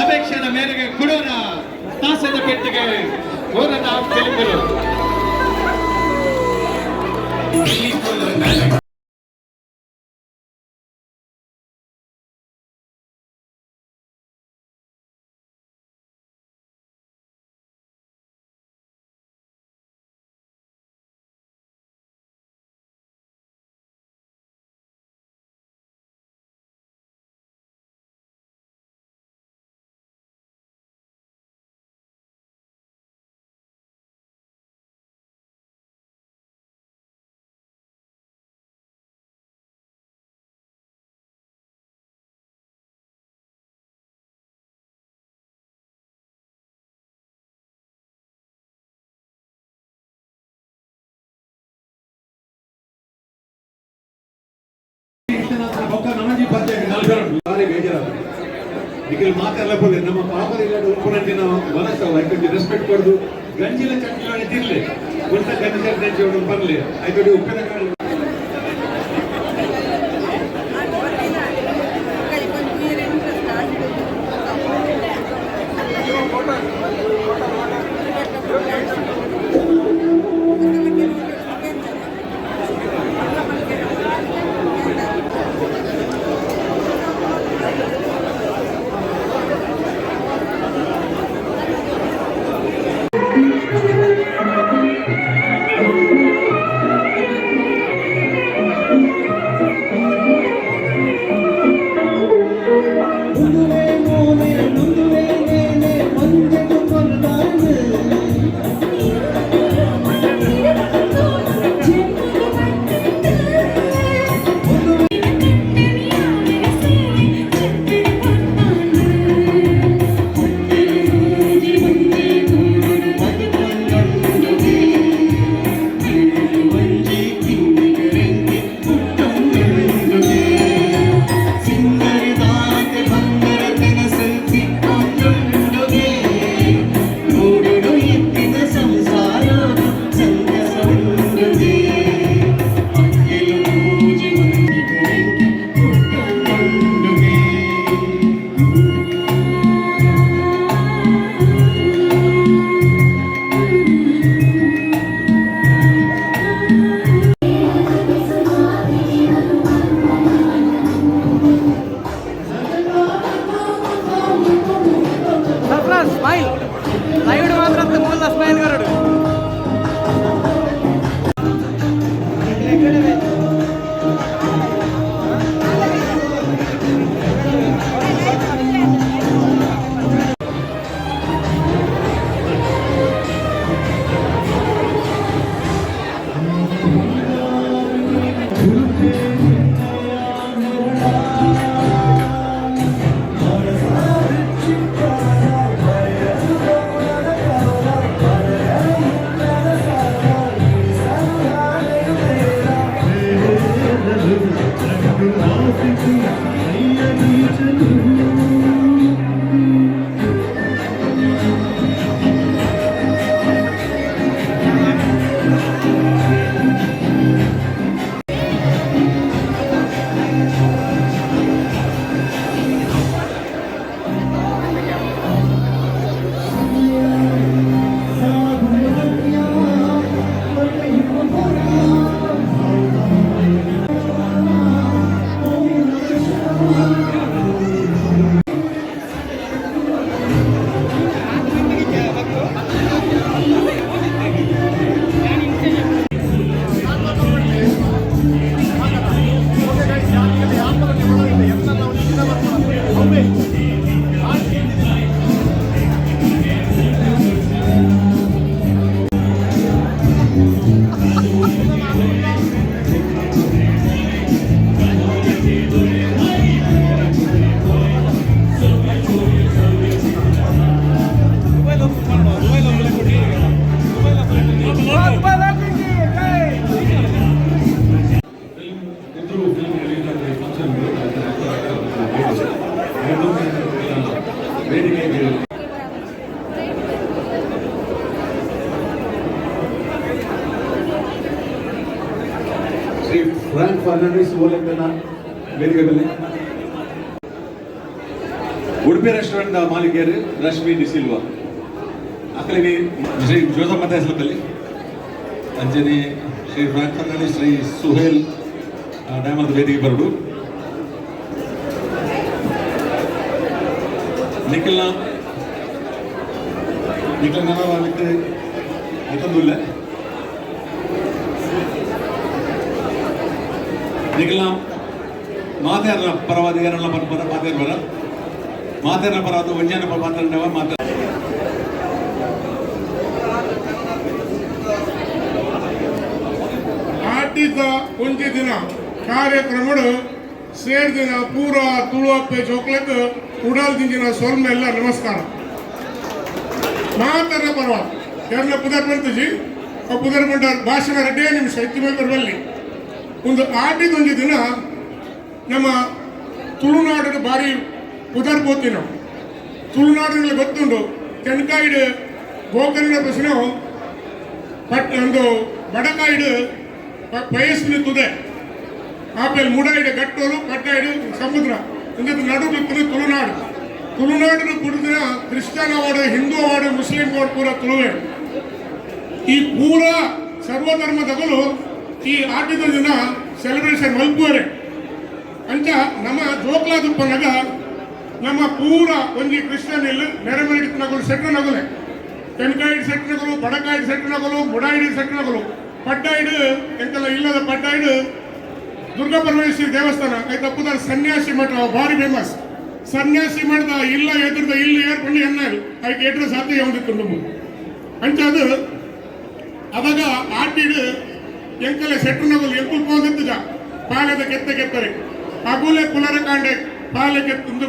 Speaker 8: ಅಪೇಕ್ಷೆಯ ಮೇರೆಗೆ ಕೊಡೋಣ ತಾಸದ ಪೆಟ್ಟಿಗೆ ಹೋರದ ತೆಲುಗರು.
Speaker 3: ಬೊಕ್ಕ ನಮಜಿ ಬಾರಿ ಬೇಜಾರಾದ ನಿಖಿಲ್ ಮಾತೆಲ್ಲ ಪೋಲೆ ನಮ್ಮ ಪಾಪದ ಇಲ್ಲ ಉಪ್ಪುನಂಚಿನ ಮನಸ್ಸು ಐಕೊಂಜಿ ರೆಸ್ಪೆಕ್ಟ್ ಕೊಡ್ದು ಗಂಜಿಲ ಚಟ್ನಿ ತಿನ್ಲೆ ಉಂಟ ಗಂಜಿ ಚಟ್ನಿ ಪನ್ಲೆ ಐತೊಡಿ ಉಪ್ಪಿನ ಕಾಳು. ಶ್ರೀ ಫ್ರಾಂಕ್ ಫರ್ನಾಂಡಿಸ್ ಓಲೆಂಕನ ವೇದಿಕೆ ಮೇಲೆ. ಉಡುಪಿ ರೆಸ್ಟೋರೆಂಟ್ ಮಾಲೀಕರು ರಶ್ಮಿ ಡಿಸಿಲ್ವಾ ಅಕ್ಕಲಿನಿ ಶ್ರೀ ಜೋಸಫ್ ಮತ್ತಾಯಸ್ಲಪಲ್ಲಿ ಅಂಜನಿ ಶ್ರೀ ಫ್ರಾಂಕ್ ಫರ್ನಾಂಡಿಸ್ ಶ್ರೀ ಸುಹೇಲ್ ಡ್ಯಾಮದ ವೇದಿಕೆ ಬರಡು. ನಿಖಿಲ್ನ ನಿಖಿಲ್ ನನ್ನ ಎತ್ತೊಂದುಲ್ಲ. ನಿಖಿಲ್ನ ಮಾತಾಡ ಪರವಾದ ಯಾರಲ್ಲ ಪರ ಮಾತಾಡ ಬರ ಮಾತಾಡ ಪರವಾದ ಒಂಜಾನ ಪರ ಮಾತಾಡ ಮಾತಾಡ.
Speaker 12: ಆಟಿದ ಒಂಜಿ ದಿನ ಕಾರ್ಯಕ್ರಮಡು ಸೇರ್ದಿನ ಪೂರ ತುಳುವಪ್ಪೆ ಜೋಕ್ಲೆಗ್ ಉಡಲ್ ದಿಂಜಿನ ಸೊಲ್ಮೆಲ್ಲ ನಮಸ್ಕಾರ. ಮಾತಾಡ ಪರ್ವ ಯಾರನ್ನ ಪುದರ್ ಬಂತಜಿ ಆ ಪುದರ್ ಬಂಡ ಭಾಷಣ ರೆಡ್ಡೇ ನಿಮಿಷ ಇತ್ತಿ ಬರುವಲ್ಲಿ ಒಂದು ಆಟಿದ ಒಂಜಿ ದಿನ ನಮ್ಮ ತುಳುನಾಡು ಭಾರಿ ಪುದರ್ ಪೋತಿನ ತುಳುನಾಡಿನಲ್ಲಿ ಗೊತ್ತುಂಟು. ತೆನ್ಕಾಯಿಡು ಗೋಕರ್ಣ ಪ್ರಶ್ನೆ ಪಟ್ ಒಂದು ಬಡಕಾಯಿಡು ಪಯಸ್ಸಿನ ತುದೆ, ಆಪೇಲ್ ಮುಡಾಯಿಡು ಗಟ್ಟೋಲು, ಪಟ್ಟಾಯಿಡು ಸಮುದ್ರ, ಇಂದ ನಡುವಿನ ತುಳುನಾಡು. ತುಳುನಾಡು ಕುಡಿದಿನ Christian award, Hindu award, Muslim award ಪೂರ ತುಳುವೆ. ಈ ಪೂರ ಸರ್ವಧರ್ಮದಗಳು ಈ ಆಟದ ದಿನ ಸೆಲೆಬ್ರೇಷನ್ ಮಲ್ಪುವರೆ. ಅಂಚ ನಮ್ಮ ಜೋಕ್ಲಾದುಪ್ಪನಗ ನಮ್ಮ ಪೂರ ಒಂಜಿ ಕ್ರಿಶ್ಚಿಯನ್ ಇಲ್ಲ ನೆರೆಮರೆ ನಗಲು ಸೆಟ್ರ ನಗಲೆ, ತೆನ್ಕಾಯಿಡ್ ಸೆಟ್ನಗಲು, ಬಡಕಾಯಿಡ್ ಸೆಟ್ನಗಲು, ಮುಡಾಯಿಡ್ ಸೆಟ್ನಗಲು, ಪಡ್ಡಾಯಿಡ್ ಎಂತೆಲ್ಲ ಇಲ್ಲದ ಪಡ್ಡಾಯಿಡ್ ದುರ್ಗಾ ಪರಮೇಶ್ವರಿ ದೇವಸ್ಥಾನ ಐತಪ್ಪುದಾರ ಸನ್ಯಾಸಿ ಮಠ ಭಾರಿ ಫೇಮಸ್. ಸನ್ಯಾಸಿ ಮಠದ ಇಲ್ಲ ಎದುರ್ದ ಇಲ್ಲಿ ಏರ್ಪಂಡು ಎನ್ನ ಐಕ್ ಎಡ್ರ ಸಾಧ್ಯ ಯಾವ್ದಿತ್ತು ಅಂಚ ಅದು ಅವಾಗ ಆಟಿಡ್ ಎಂಕಲೆ ಸೆಟ್ನಗಲು ಎಂಕುಲ್ ಪೋಂದಿತ್ತುಜ ಪಾಲೆದ ಕೆತ್ತ ಕೆತ್ತರೆ ಅಗುಲೆ ಪುಲರ ಕಾಂಡೆ ಪಾಲೆ ಕೆತ್ತು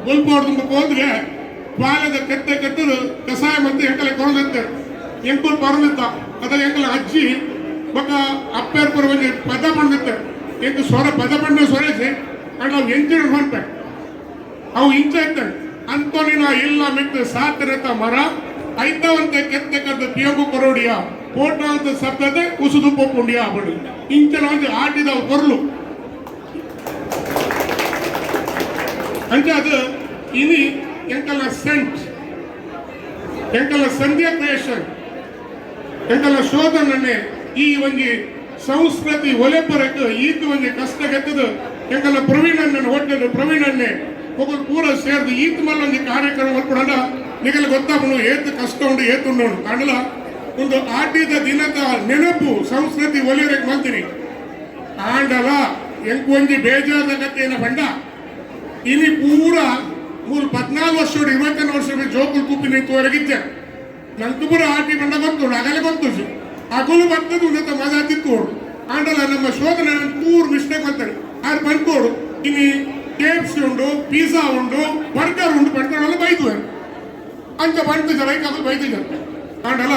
Speaker 12: ಬೊಲ್ಪೋಡ್ದು ಹೋದ್ರೆ ಪಾಲೆದ ಕೆತ್ತ ಕೆತ್ತದು ಕಷಾಯ ಮತ್ತೆ ಎಂಕಲೆ ಕೊರದಿತ್ತೆ ಎಂಕುಲ್ ಪರದಿತ್ತ. ಅದಾಗ ಎಂಕಲ ಅಜ್ಜಿ ಬೊಕ್ಕ ಅಪ್ಪೇರ್ ಪುರ ಒಂಜಿ ಪದ ಪಂಡಿತ್ತೆ ಎಂಕ್ ಸ್ವರ ಪದ ಪಂಡ ಸ್ವರೇಜಿ ಅಂಡ್ ಅವು ಎಂಚಿನ ಪನ್ಪೆ ಅವು ಇಂಚ ಇತ್ತಂಡ್ ಅಂತೋನಿನ ಇಲ್ಲ ಮಿತ್ತು ಸಾತಿರತ ಮರ ಐತವಂತೆ ಕೆತ್ತೆ ಕದ್ದು ಪಿಯೋಗು ಕೊರೋಡಿಯ ಕೋಟಾವಂತ ಸತ್ತದೆ ಉಸುದು ಪೊಪ್ಪುಂಡಿಯ ಬಡು ಇಂಚನ ಒಂಜಿ ಆಟಿದ ಕೊರ್ಲು. ಅಂಚ ಅದು ಇನಿ ಎಂಕಲ್ನ ಸೆಂಟ್, ಎಂಕಲ್ನ ಸಂಧ್ಯಾ ಕ್ರಿಯೇಷನ್, ಎಂಕಲ್ನ ಶೋಧನೆ ಈ ಒಂಜಿ ಸಂಸ್ಕೃತಿ ಒಲೆಪರಕ್ಕೆ ಈತ ಒಂಜಿ ಕಷ್ಟ ಗೆತ್ತದು ಎಂಕಲ್ನ ಪ್ರವೀಣಣ್ಣನ ಹೋಟೆಲ್ ಪ್ರವೀಣಣ್ಣೆ ಒಬ್ಬರು ಪೂರ ಸೇರ್ದು ಈತ ಮಲ್ಲ ಒಂಜಿ ಕಾರ್ಯಕ್ರಮ ಮಲ್ಪಡಂಡ ನಿಗಲ್ ಗೊತ್ತಾಪುಂಡು ಏತ್ ಕಷ್ಟ ಉಂಡು ಏತ್ ಉಂಡು ಕಾಣಲ. ಒಂದು ಆಟಿದ ದಿನದ ನೆನಪು ಸಂಸ್ಕೃತಿ ಒಲೆಯರಕ್ಕೆ ಮಲ್ತೀನಿ. ಆಂಡಲ ಎಂಕ್ ಒಂಜಿ ಬೇಜಾರದ ಕಥೆನ ಪಂಡ ಇನಿ ಪೂರ ಮೂರು 14 ವರ್ಷ 21 ವರ್ಷ ಜೋಕುಲು ಕೂಪಿನ ತೋರಗಿದ್ದೆ ನಂಗೆ ಪೂರ ಆಟಿ ಬಂಡ ಗೊತ್ತು ಅಗಲೆ ಗೊತ್ತು ಅಗಲು ಬರ್ತದೆ ಉನ್ನತ ಮಜಾ ತಿಕ್ಕೋಡು. ಆಂಡಲ ನಮ್ಮ ಶೋಧನೆ ಪೂರ್ ಮಿಸ್ಟೇಕ್ ಬರ್ತಾರೆ ಆರು ಪನ್ಕೋಡು ಇನಿ ಕೇಪ್ಸಿ ಉಂಡು, ಪಿಜ್ಜಾ ಉಂಡು, ಬರ್ಗರ್ ಉಂಡು ಪಡ್ತಾನಲ್ಲ ಬೈದು ಅಂಚ ಪಂತ ಜನ ಅಗಲು ಬೈದಿದ್ದಾರೆ. ಆಂಡಲ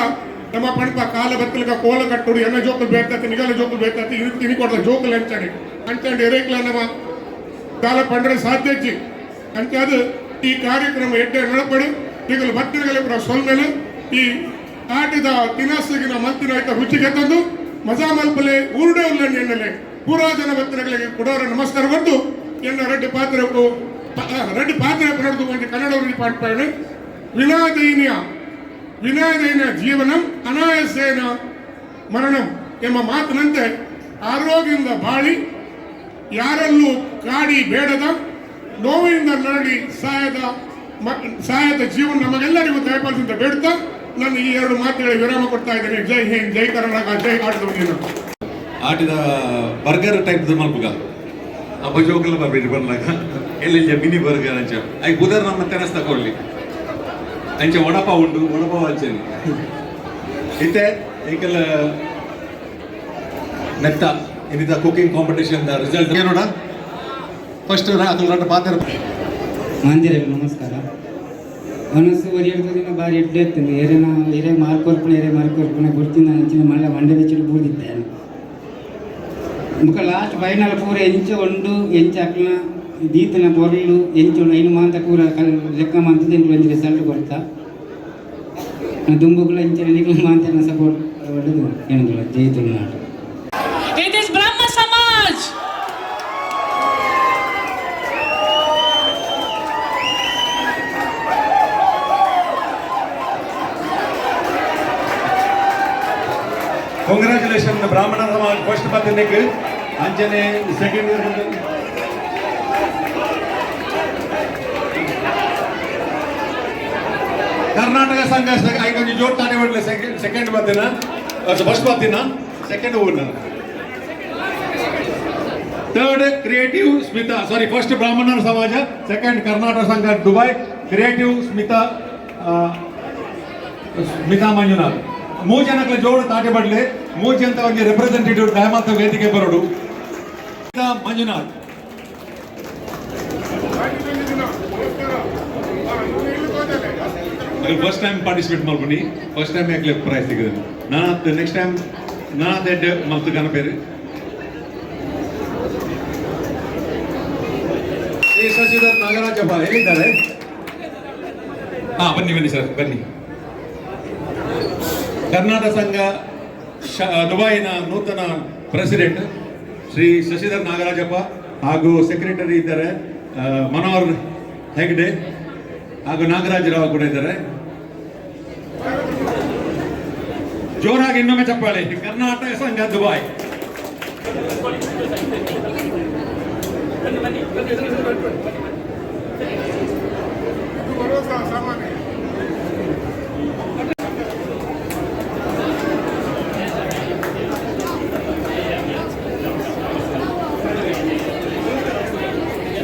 Speaker 12: ನಮ್ಮ ಪಣಪ ಕಾಲ ಬತ್ತಲಿಗ ಕೋಲ ಕಟ್ಟೋಡು ಎನ್ನ ಜೋಕುಲು ಬೇಕಾತಿ ನಿಗಲ ಜೋಕುಲು ಬೇಕಾತಿ ಇನಿ ತಿನಿ ಕೊಡ್ತಾರೆ ಜೋಕುಲು ಅಂಚಾನೆ ಅಂಚಾಂಡು ಎರೇಕ್ಲ ನಮ್ಮ ಕಾಲ ಪಂಡ್ರೆ ಸಾಧ್ಯ ಅಂಚ ಅದು ಈ ಕಾರ್ಯಕ್ರಮ ಎಡ್ಡೆ ನಡಪಡು ಈಗಲೂ ಭಕ್ತರುಗಳ ಪೂರ ಸೊಲ್ಮೆಲೆ ಈ ಆಟದ ತಿನಸುಗಿನ ಮಲ್ತಿನ ಆಯ್ತ ರುಚಿಗೆ ತಂದು ಮಜಾ ಮಲ್ಪಲೆ ಊರುಡೆ ಉಲ್ಲ ಎಣ್ಣಲೆ ಪೂರಾ ಜನ ಭಕ್ತರುಗಳಿಗೆ ಕೊಡೋರ ನಮಸ್ಕಾರ ಕೊಟ್ಟು ಎನ್ನ ರೆಡ್ಡಿ ಪಾತ್ರಕ್ಕೂ ರೆಡ್ಡಿ ಪಾತ್ರ ನಡೆದು ಒಂದು ಕನ್ನಡ ಪಾಠ ವಿನಾದೈನ್ಯ ವಿನಾದೈನ ಜೀವನಂ ಅನಾಯಸೇನ ಮರಣಂ ಎಂಬ ಮಾತಿನಂತೆ ಆರೋಗ್ಯದಿಂದ ಬಾಳಿ, ಯಾರಲ್ಲೂ ಕಾಡಿ ಬೇಡದ, ನೋವಿನಿಂದ ನರಳಿ ಸಾಯದ ಜೀವನ ನಮಗೆಲ್ಲರಿಗೂ ದಯಪಾಲಿಸಿದ ಬೇಡ್ತಾ ನಾನು ಈ ಎರಡು ಮಾತುಗಳಿಗೆ ವಿರಾಮ ಕೊಡ್ತಾ ಇದ್ದೇನೆ. ಜೈ ಹಿಂದ್, ಜೈ ಕರ್ನಾಟಕ, ಜೈ ಆಟದ.
Speaker 3: ಆಟದ ಬರ್ಗರ್ ಟೈಪ್ ಮಲ್ಪುಗ ಅಪ್ಪ ಜೋಕಲ ಬರ್ಬೇಡಿ ಬರ್ಲಾಗ ಎಲ್ಲೆಲ್ಲ ಮಿನಿ ಬರ್ಗರ್ ಅಂಚ I ಬುಧರ್ ನಮ್ಮ ತೆನಸ್ ತಗೊಳ್ಳಿ ಅಂಚೆ ವಡಪಾವ್ ಉಂಡು, ವಡಪಾವ್ ಅಂಚೆನೆ ಇತ್ತೆ ಏಕೆಲ್ಲ ನೆತ್ತ ಇನ್ನಿತ ಕುಕಿಂಗ್ ಕಾಂಪಿಟೇಷನ್ ರಿಸಲ್ಟ್ ನೋಡ ಫಸ್ಟ್ ಅದ್ರ రెండు ಪಾತ್ರ.
Speaker 13: ಮಂದಿರ ನಮಸ್ಕಾರ. ಮನಸ್ಸು ಒರಿಯಡ್ದು ದಿನ ಭಾರಿ ಎಡ್ಡೆ ಇತ್ತು. ಏರೇನ ಏರೇ ಮಾರ್ಕ್ ಕೊರ್ಪುಣ ಏರೇ ಮಾರ್ಕ್ ಕೊರ್ಪುಣ ಗುರ್ತಿನ ಅಂಚಿನ ಮಲ್ಲ ಮಂಡೆ ಬೆಚ್ಚಿಡು ಬೂದಿದ್ದೇನೆ. ಬೊಕ ಲಾಸ್ಟ್ ಫೈನಲ್ ಪೂರ ಎಂಚ ಉಂಡು ಎಂಚ ಅಕ್ಲನ ದೀತನ ಪೊರ್ಲು ಎಂಚ ಉಂಡು ಐನು ಮಾಂತ ಪೂರ ಲೆಕ್ಕ ಮಾಂತದ ಎಂಕುಲು ಒಂಜಿ ರಿಸಲ್ಟ್ ಕೊರ್ತ ದುಂಬುಗುಲ ಇಂಚಿನ ನಿಕ್ಲು ಮಾಂತ ಸಪೋರ್ಟ್ ಒಳ್ಳೆದು ಏನಂದ್ರೆ. ಜೈ Tulunadu.
Speaker 14: It is Brahma Samaj.
Speaker 3: Congratulation Brahmana Samaj first ಬತ್ತಿನಕ್ಕೆ ಅಂಚನೆ ಸೆಕೆಂಡ್ ಇಯರ್ ಕರ್ನಾಟಕ ಸಂಘ ಐಕೊಂಜಿ ಜೋಡ್ ತಾನೆ ಒಡ್ಲೆ ಸೆಕೆಂಡ್ ಸೆಕೆಂಡ್ ಬತ್ತಿನ ಫಸ್ಟ್ ಬತ್ತಿನ second ಊರ್ನ third creative Smita sorry first Brahmana Samaja second Karnataka Sangha Dubai creative Smita Smita Manjunath ಮೂರು ಜನಕ್ಕೆ ಜೋಡು ತಾಟೆ ಬಡ್ಲೆ ಮೂರು ಜನ ಒಂಜಿ ರೆಪ್ರೆಸೆಂಟೇಟಿವ್ ದಯಮಾತ ವೇದಿಕೆ ಬರೋಡು Smitha Manjunath. First time participate ಮಾಡ್ಕೊಂಡು ಫಸ್ಟ್ ಟೈಮ್ ಯಾಕೆ ಪ್ರೈಸ್ ಸಿಗದೆ ನಾನು ನೆಕ್ಸ್ಟ್ ಟೈಮ್ ನಾನು ಎಡ್ ಮಲ್ತು ಕನಪೇರು. Shashidhar Nagarajappa ಎಲ್ಲಿದ್ದಾರೆ? ಹಾ, ಬನ್ನಿ ಬನ್ನಿ ಸರ್, ಬನ್ನಿ. ಕರ್ನಾಟಕ ಸಂಘ ದುಬೈನ ನೂತನ ಪ್ರೆಸಿಡೆಂಟ್ ಶ್ರೀ ಶಶಿಧರ್ ನಾಗರಾಜಪ್ಪ ಹಾಗೂ ಸೆಕ್ರೆಟರಿ ಇದ್ದಾರೆ ಮನೋಹರ್ ಹೆಗ್ಡೆ ಹಾಗೂ ನಾಗರಾಜ ರಾವ್ ಕೂಡ ಇದ್ದಾರೆ. ಜೋರಾಗಿ ಇನ್ನೊಮ್ಮೆ ಚಪ್ಪಾಳೆ. ಕರ್ನಾಟಕ ಸಂಘ ದುಬೈ.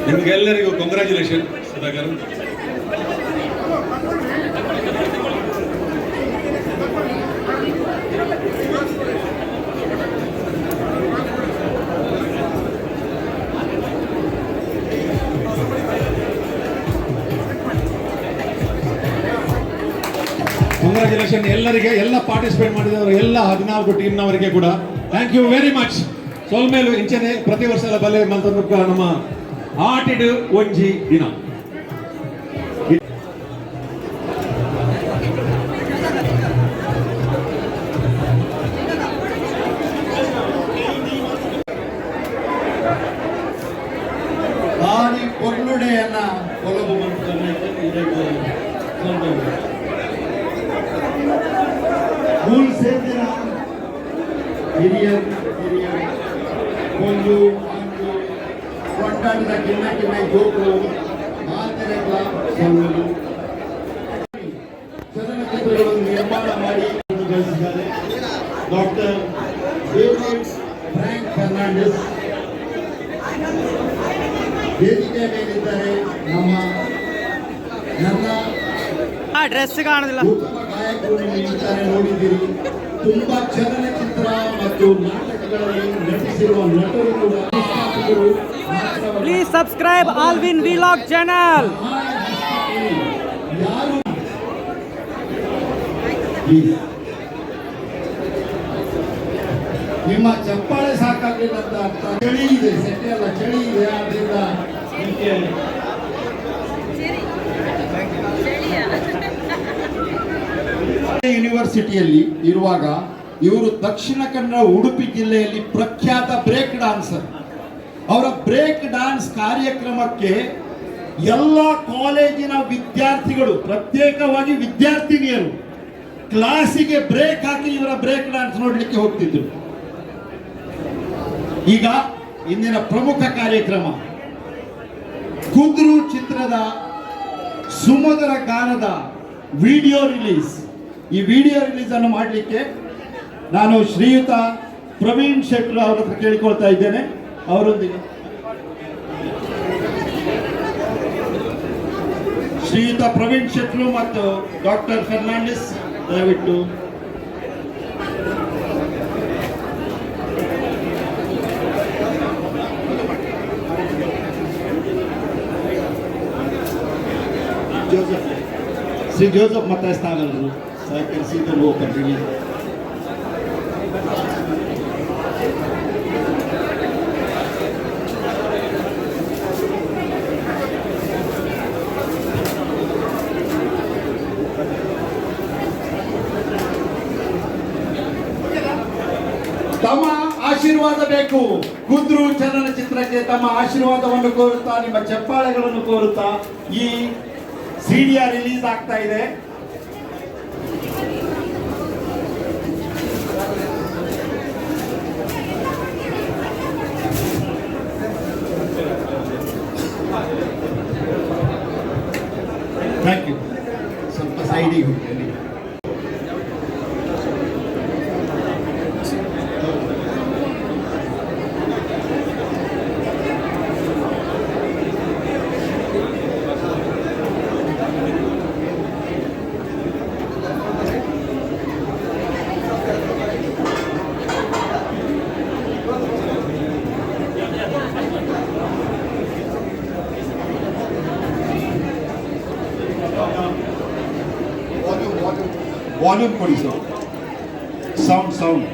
Speaker 3: ನಿಮಗೆಲ್ಲರಿಗೂ ಕಂಗ್ರ್ಯಾಚುಲೇಷನ್ ಸುಧಾಕರ್. ಕಂಗ್ರ್ಯಾಚುಲೇಷನ್ ಎಲ್ಲರಿಗೆ, ಎಲ್ಲ ಪಾರ್ಟಿಸಿಪೇಟ್ ಮಾಡಿದವರು ಎಲ್ಲ 14 ಟೀಮ್ನವರಿಗೆ ಕೂಡ thank you very much. ಸೋಲ್ಮೇಲು ಇಂಚನೆ ಪ್ರತಿ ವರ್ಷ ಬಲೆ ಮಲ್ತೊಂದು ನಮ್ಮ ಆಟಿಡು ಒಂಜಿ ದಿನ.
Speaker 15: ಭಾರಿ ಪೊರ್ಲುಡೆಯನ್ನ ಕೊಲಬು ಮೂಲ್ ಸೇರ್ದಿನ ಹಿರಿಯರು ಹಿರಿಯರು ಕೊಂಜು ಅಂಜು ಕೊಂಡಾಡಿದ ಕಿನ್ನ ಕಿನ್ನ ಜೋಕುಲು ಮಾತೆರೆಗಳ ಸೊಲ್ಲುಲು ಚಲನಚಿತ್ರಗಳನ್ನು ನಿರ್ಮಾಣ ಮಾಡಿ ಗಳಿಸಿದ್ದಾರೆ doctor David Frank Fernandes. ವೇದಿಕೆ ಮೇಲಿದ್ದಾರೆ ನಮ್ಮ ನನ್ನ
Speaker 5: ಆ ಡ್ರೆಸ್ ಕಾಣುದಿಲ್ಲ.
Speaker 15: ಉತ್ತಮ ಗಾಯಕರು ನಿಂತಿದ್ದಾರೆ, ನೋಡಿದ್ದೀರಿ. ತುಂಬಾ ಚಲನಚಿತ್ರ ಮತ್ತು ನಾಟಕಗಳಲ್ಲಿ ನಟಿಸಿರುವ ನಟರು ಕೂಡ ಸ್ಥಾಪಕರು. ಮಾತ್ರವಲ್ಲ,
Speaker 5: please subscribe Alvin vlog channel.
Speaker 15: ಯಾರು ಪ್ಲೀಸ್ ನಿಮ್ಮ ಚಪ್ಪಾಳೆ ಸಾಕಾಗ್ಲಿಲ್ಲ ಅಂತ ಅರ್ಥ. ಚಳಿ ಇದೆ, ಸೆಕೆ ಅಲ್ಲ, ಚಳಿ ಇದೆ. ಆದ್ರಿಂದ ನಿಮಗೆ ಯೂನಿವರ್ಸಿಟಿಯಲ್ಲಿ ಇರುವಾಗ ಇವರು ದಕ್ಷಿಣ ಕನ್ನಡ ಉಡುಪಿ ಜಿಲ್ಲೆಯಲ್ಲಿ ಪ್ರಖ್ಯಾತ ಬ್ರೇಕ್ ಡಾನ್ಸರ್. ಅವರ ಬ್ರೇಕ್ ಡಾನ್ಸ್ ಕಾರ್ಯಕ್ರಮಕ್ಕೆ ಎಲ್ಲ ಕಾಲೇಜಿನ ವಿದ್ಯಾರ್ಥಿಗಳು, ಪ್ರತ್ಯೇಕವಾಗಿ ವಿದ್ಯಾರ್ಥಿನಿಯರು ಕ್ಲಾಸಿಗೆ ಬ್ರೇಕ್ ಹಾಕಿ ಇವರ ಬ್ರೇಕ್ ಡಾನ್ಸ್ ನೋಡಲಿಕ್ಕೆ ಹೋಗ್ತಿದ್ರು. ಈಗ ಇಂದಿನ ಪ್ರಮುಖ ಕಾರ್ಯಕ್ರಮ ಕುದ್ರು ಚಿತ್ರದ ಸುಮಧುರ ಗಾನದ ವಿಡಿಯೋ ರಿಲೀಸ್. ಈ ವಿಡಿಯೋ ರಿಲೀಸ್ ಅನ್ನು ಮಾಡಲಿಕ್ಕೆ ನಾನು ಶ್ರೀಯುತ ಪ್ರವೀಣ್ ಶೆಟ್ಟರ್ ಅವರ ಹತ್ರ ಕೇಳಿಕೊಳ್ತಾ ಇದ್ದೇನೆ. ಅವರೊಂದಿಗೆ ಶ್ರೀಯುತ ಪ್ರವೀಣ್ ಶೆಟ್ಟರು ಮತ್ತು ಡಾಕ್ಟರ್ ಫರ್ನಾಂಡಿಸ್ ದಯವಿಟ್ಟು ಜೋಸೆಫ್, ಶ್ರೀ ಜೋಸೆಫ್ ಮತ್ತಾಯಸ್ಥಾನರು ಸಹಕರಿಸಿದ್ದು ಓಪನ್ ರಿಲೀಸ್. ತಮ್ಮ ಆಶೀರ್ವಾದ ಬೇಕು. ಕುದ್ರು ಚಲನಚಿತ್ರಕ್ಕೆ ತಮ್ಮ ಆಶೀರ್ವಾದವನ್ನು ಕೋರುತ್ತಾ, ನಿಮ್ಮ ಚಪ್ಪಾಳೆಗಳನ್ನು ಕೋರುತ್ತಾ ಈ ಸಿಡಿಯ ರಿಲೀಸ್ ಆಗ್ತಾ ಇದೆ. Thank you. ಸ್ವಲ್ಪ ಸೈಡಿಗೆ ಹೋಗಿ ಅಲ್ಲಿ. ವಾಲ್ಯೂಮ್ ಕೊಡಿ sir. Sound sound.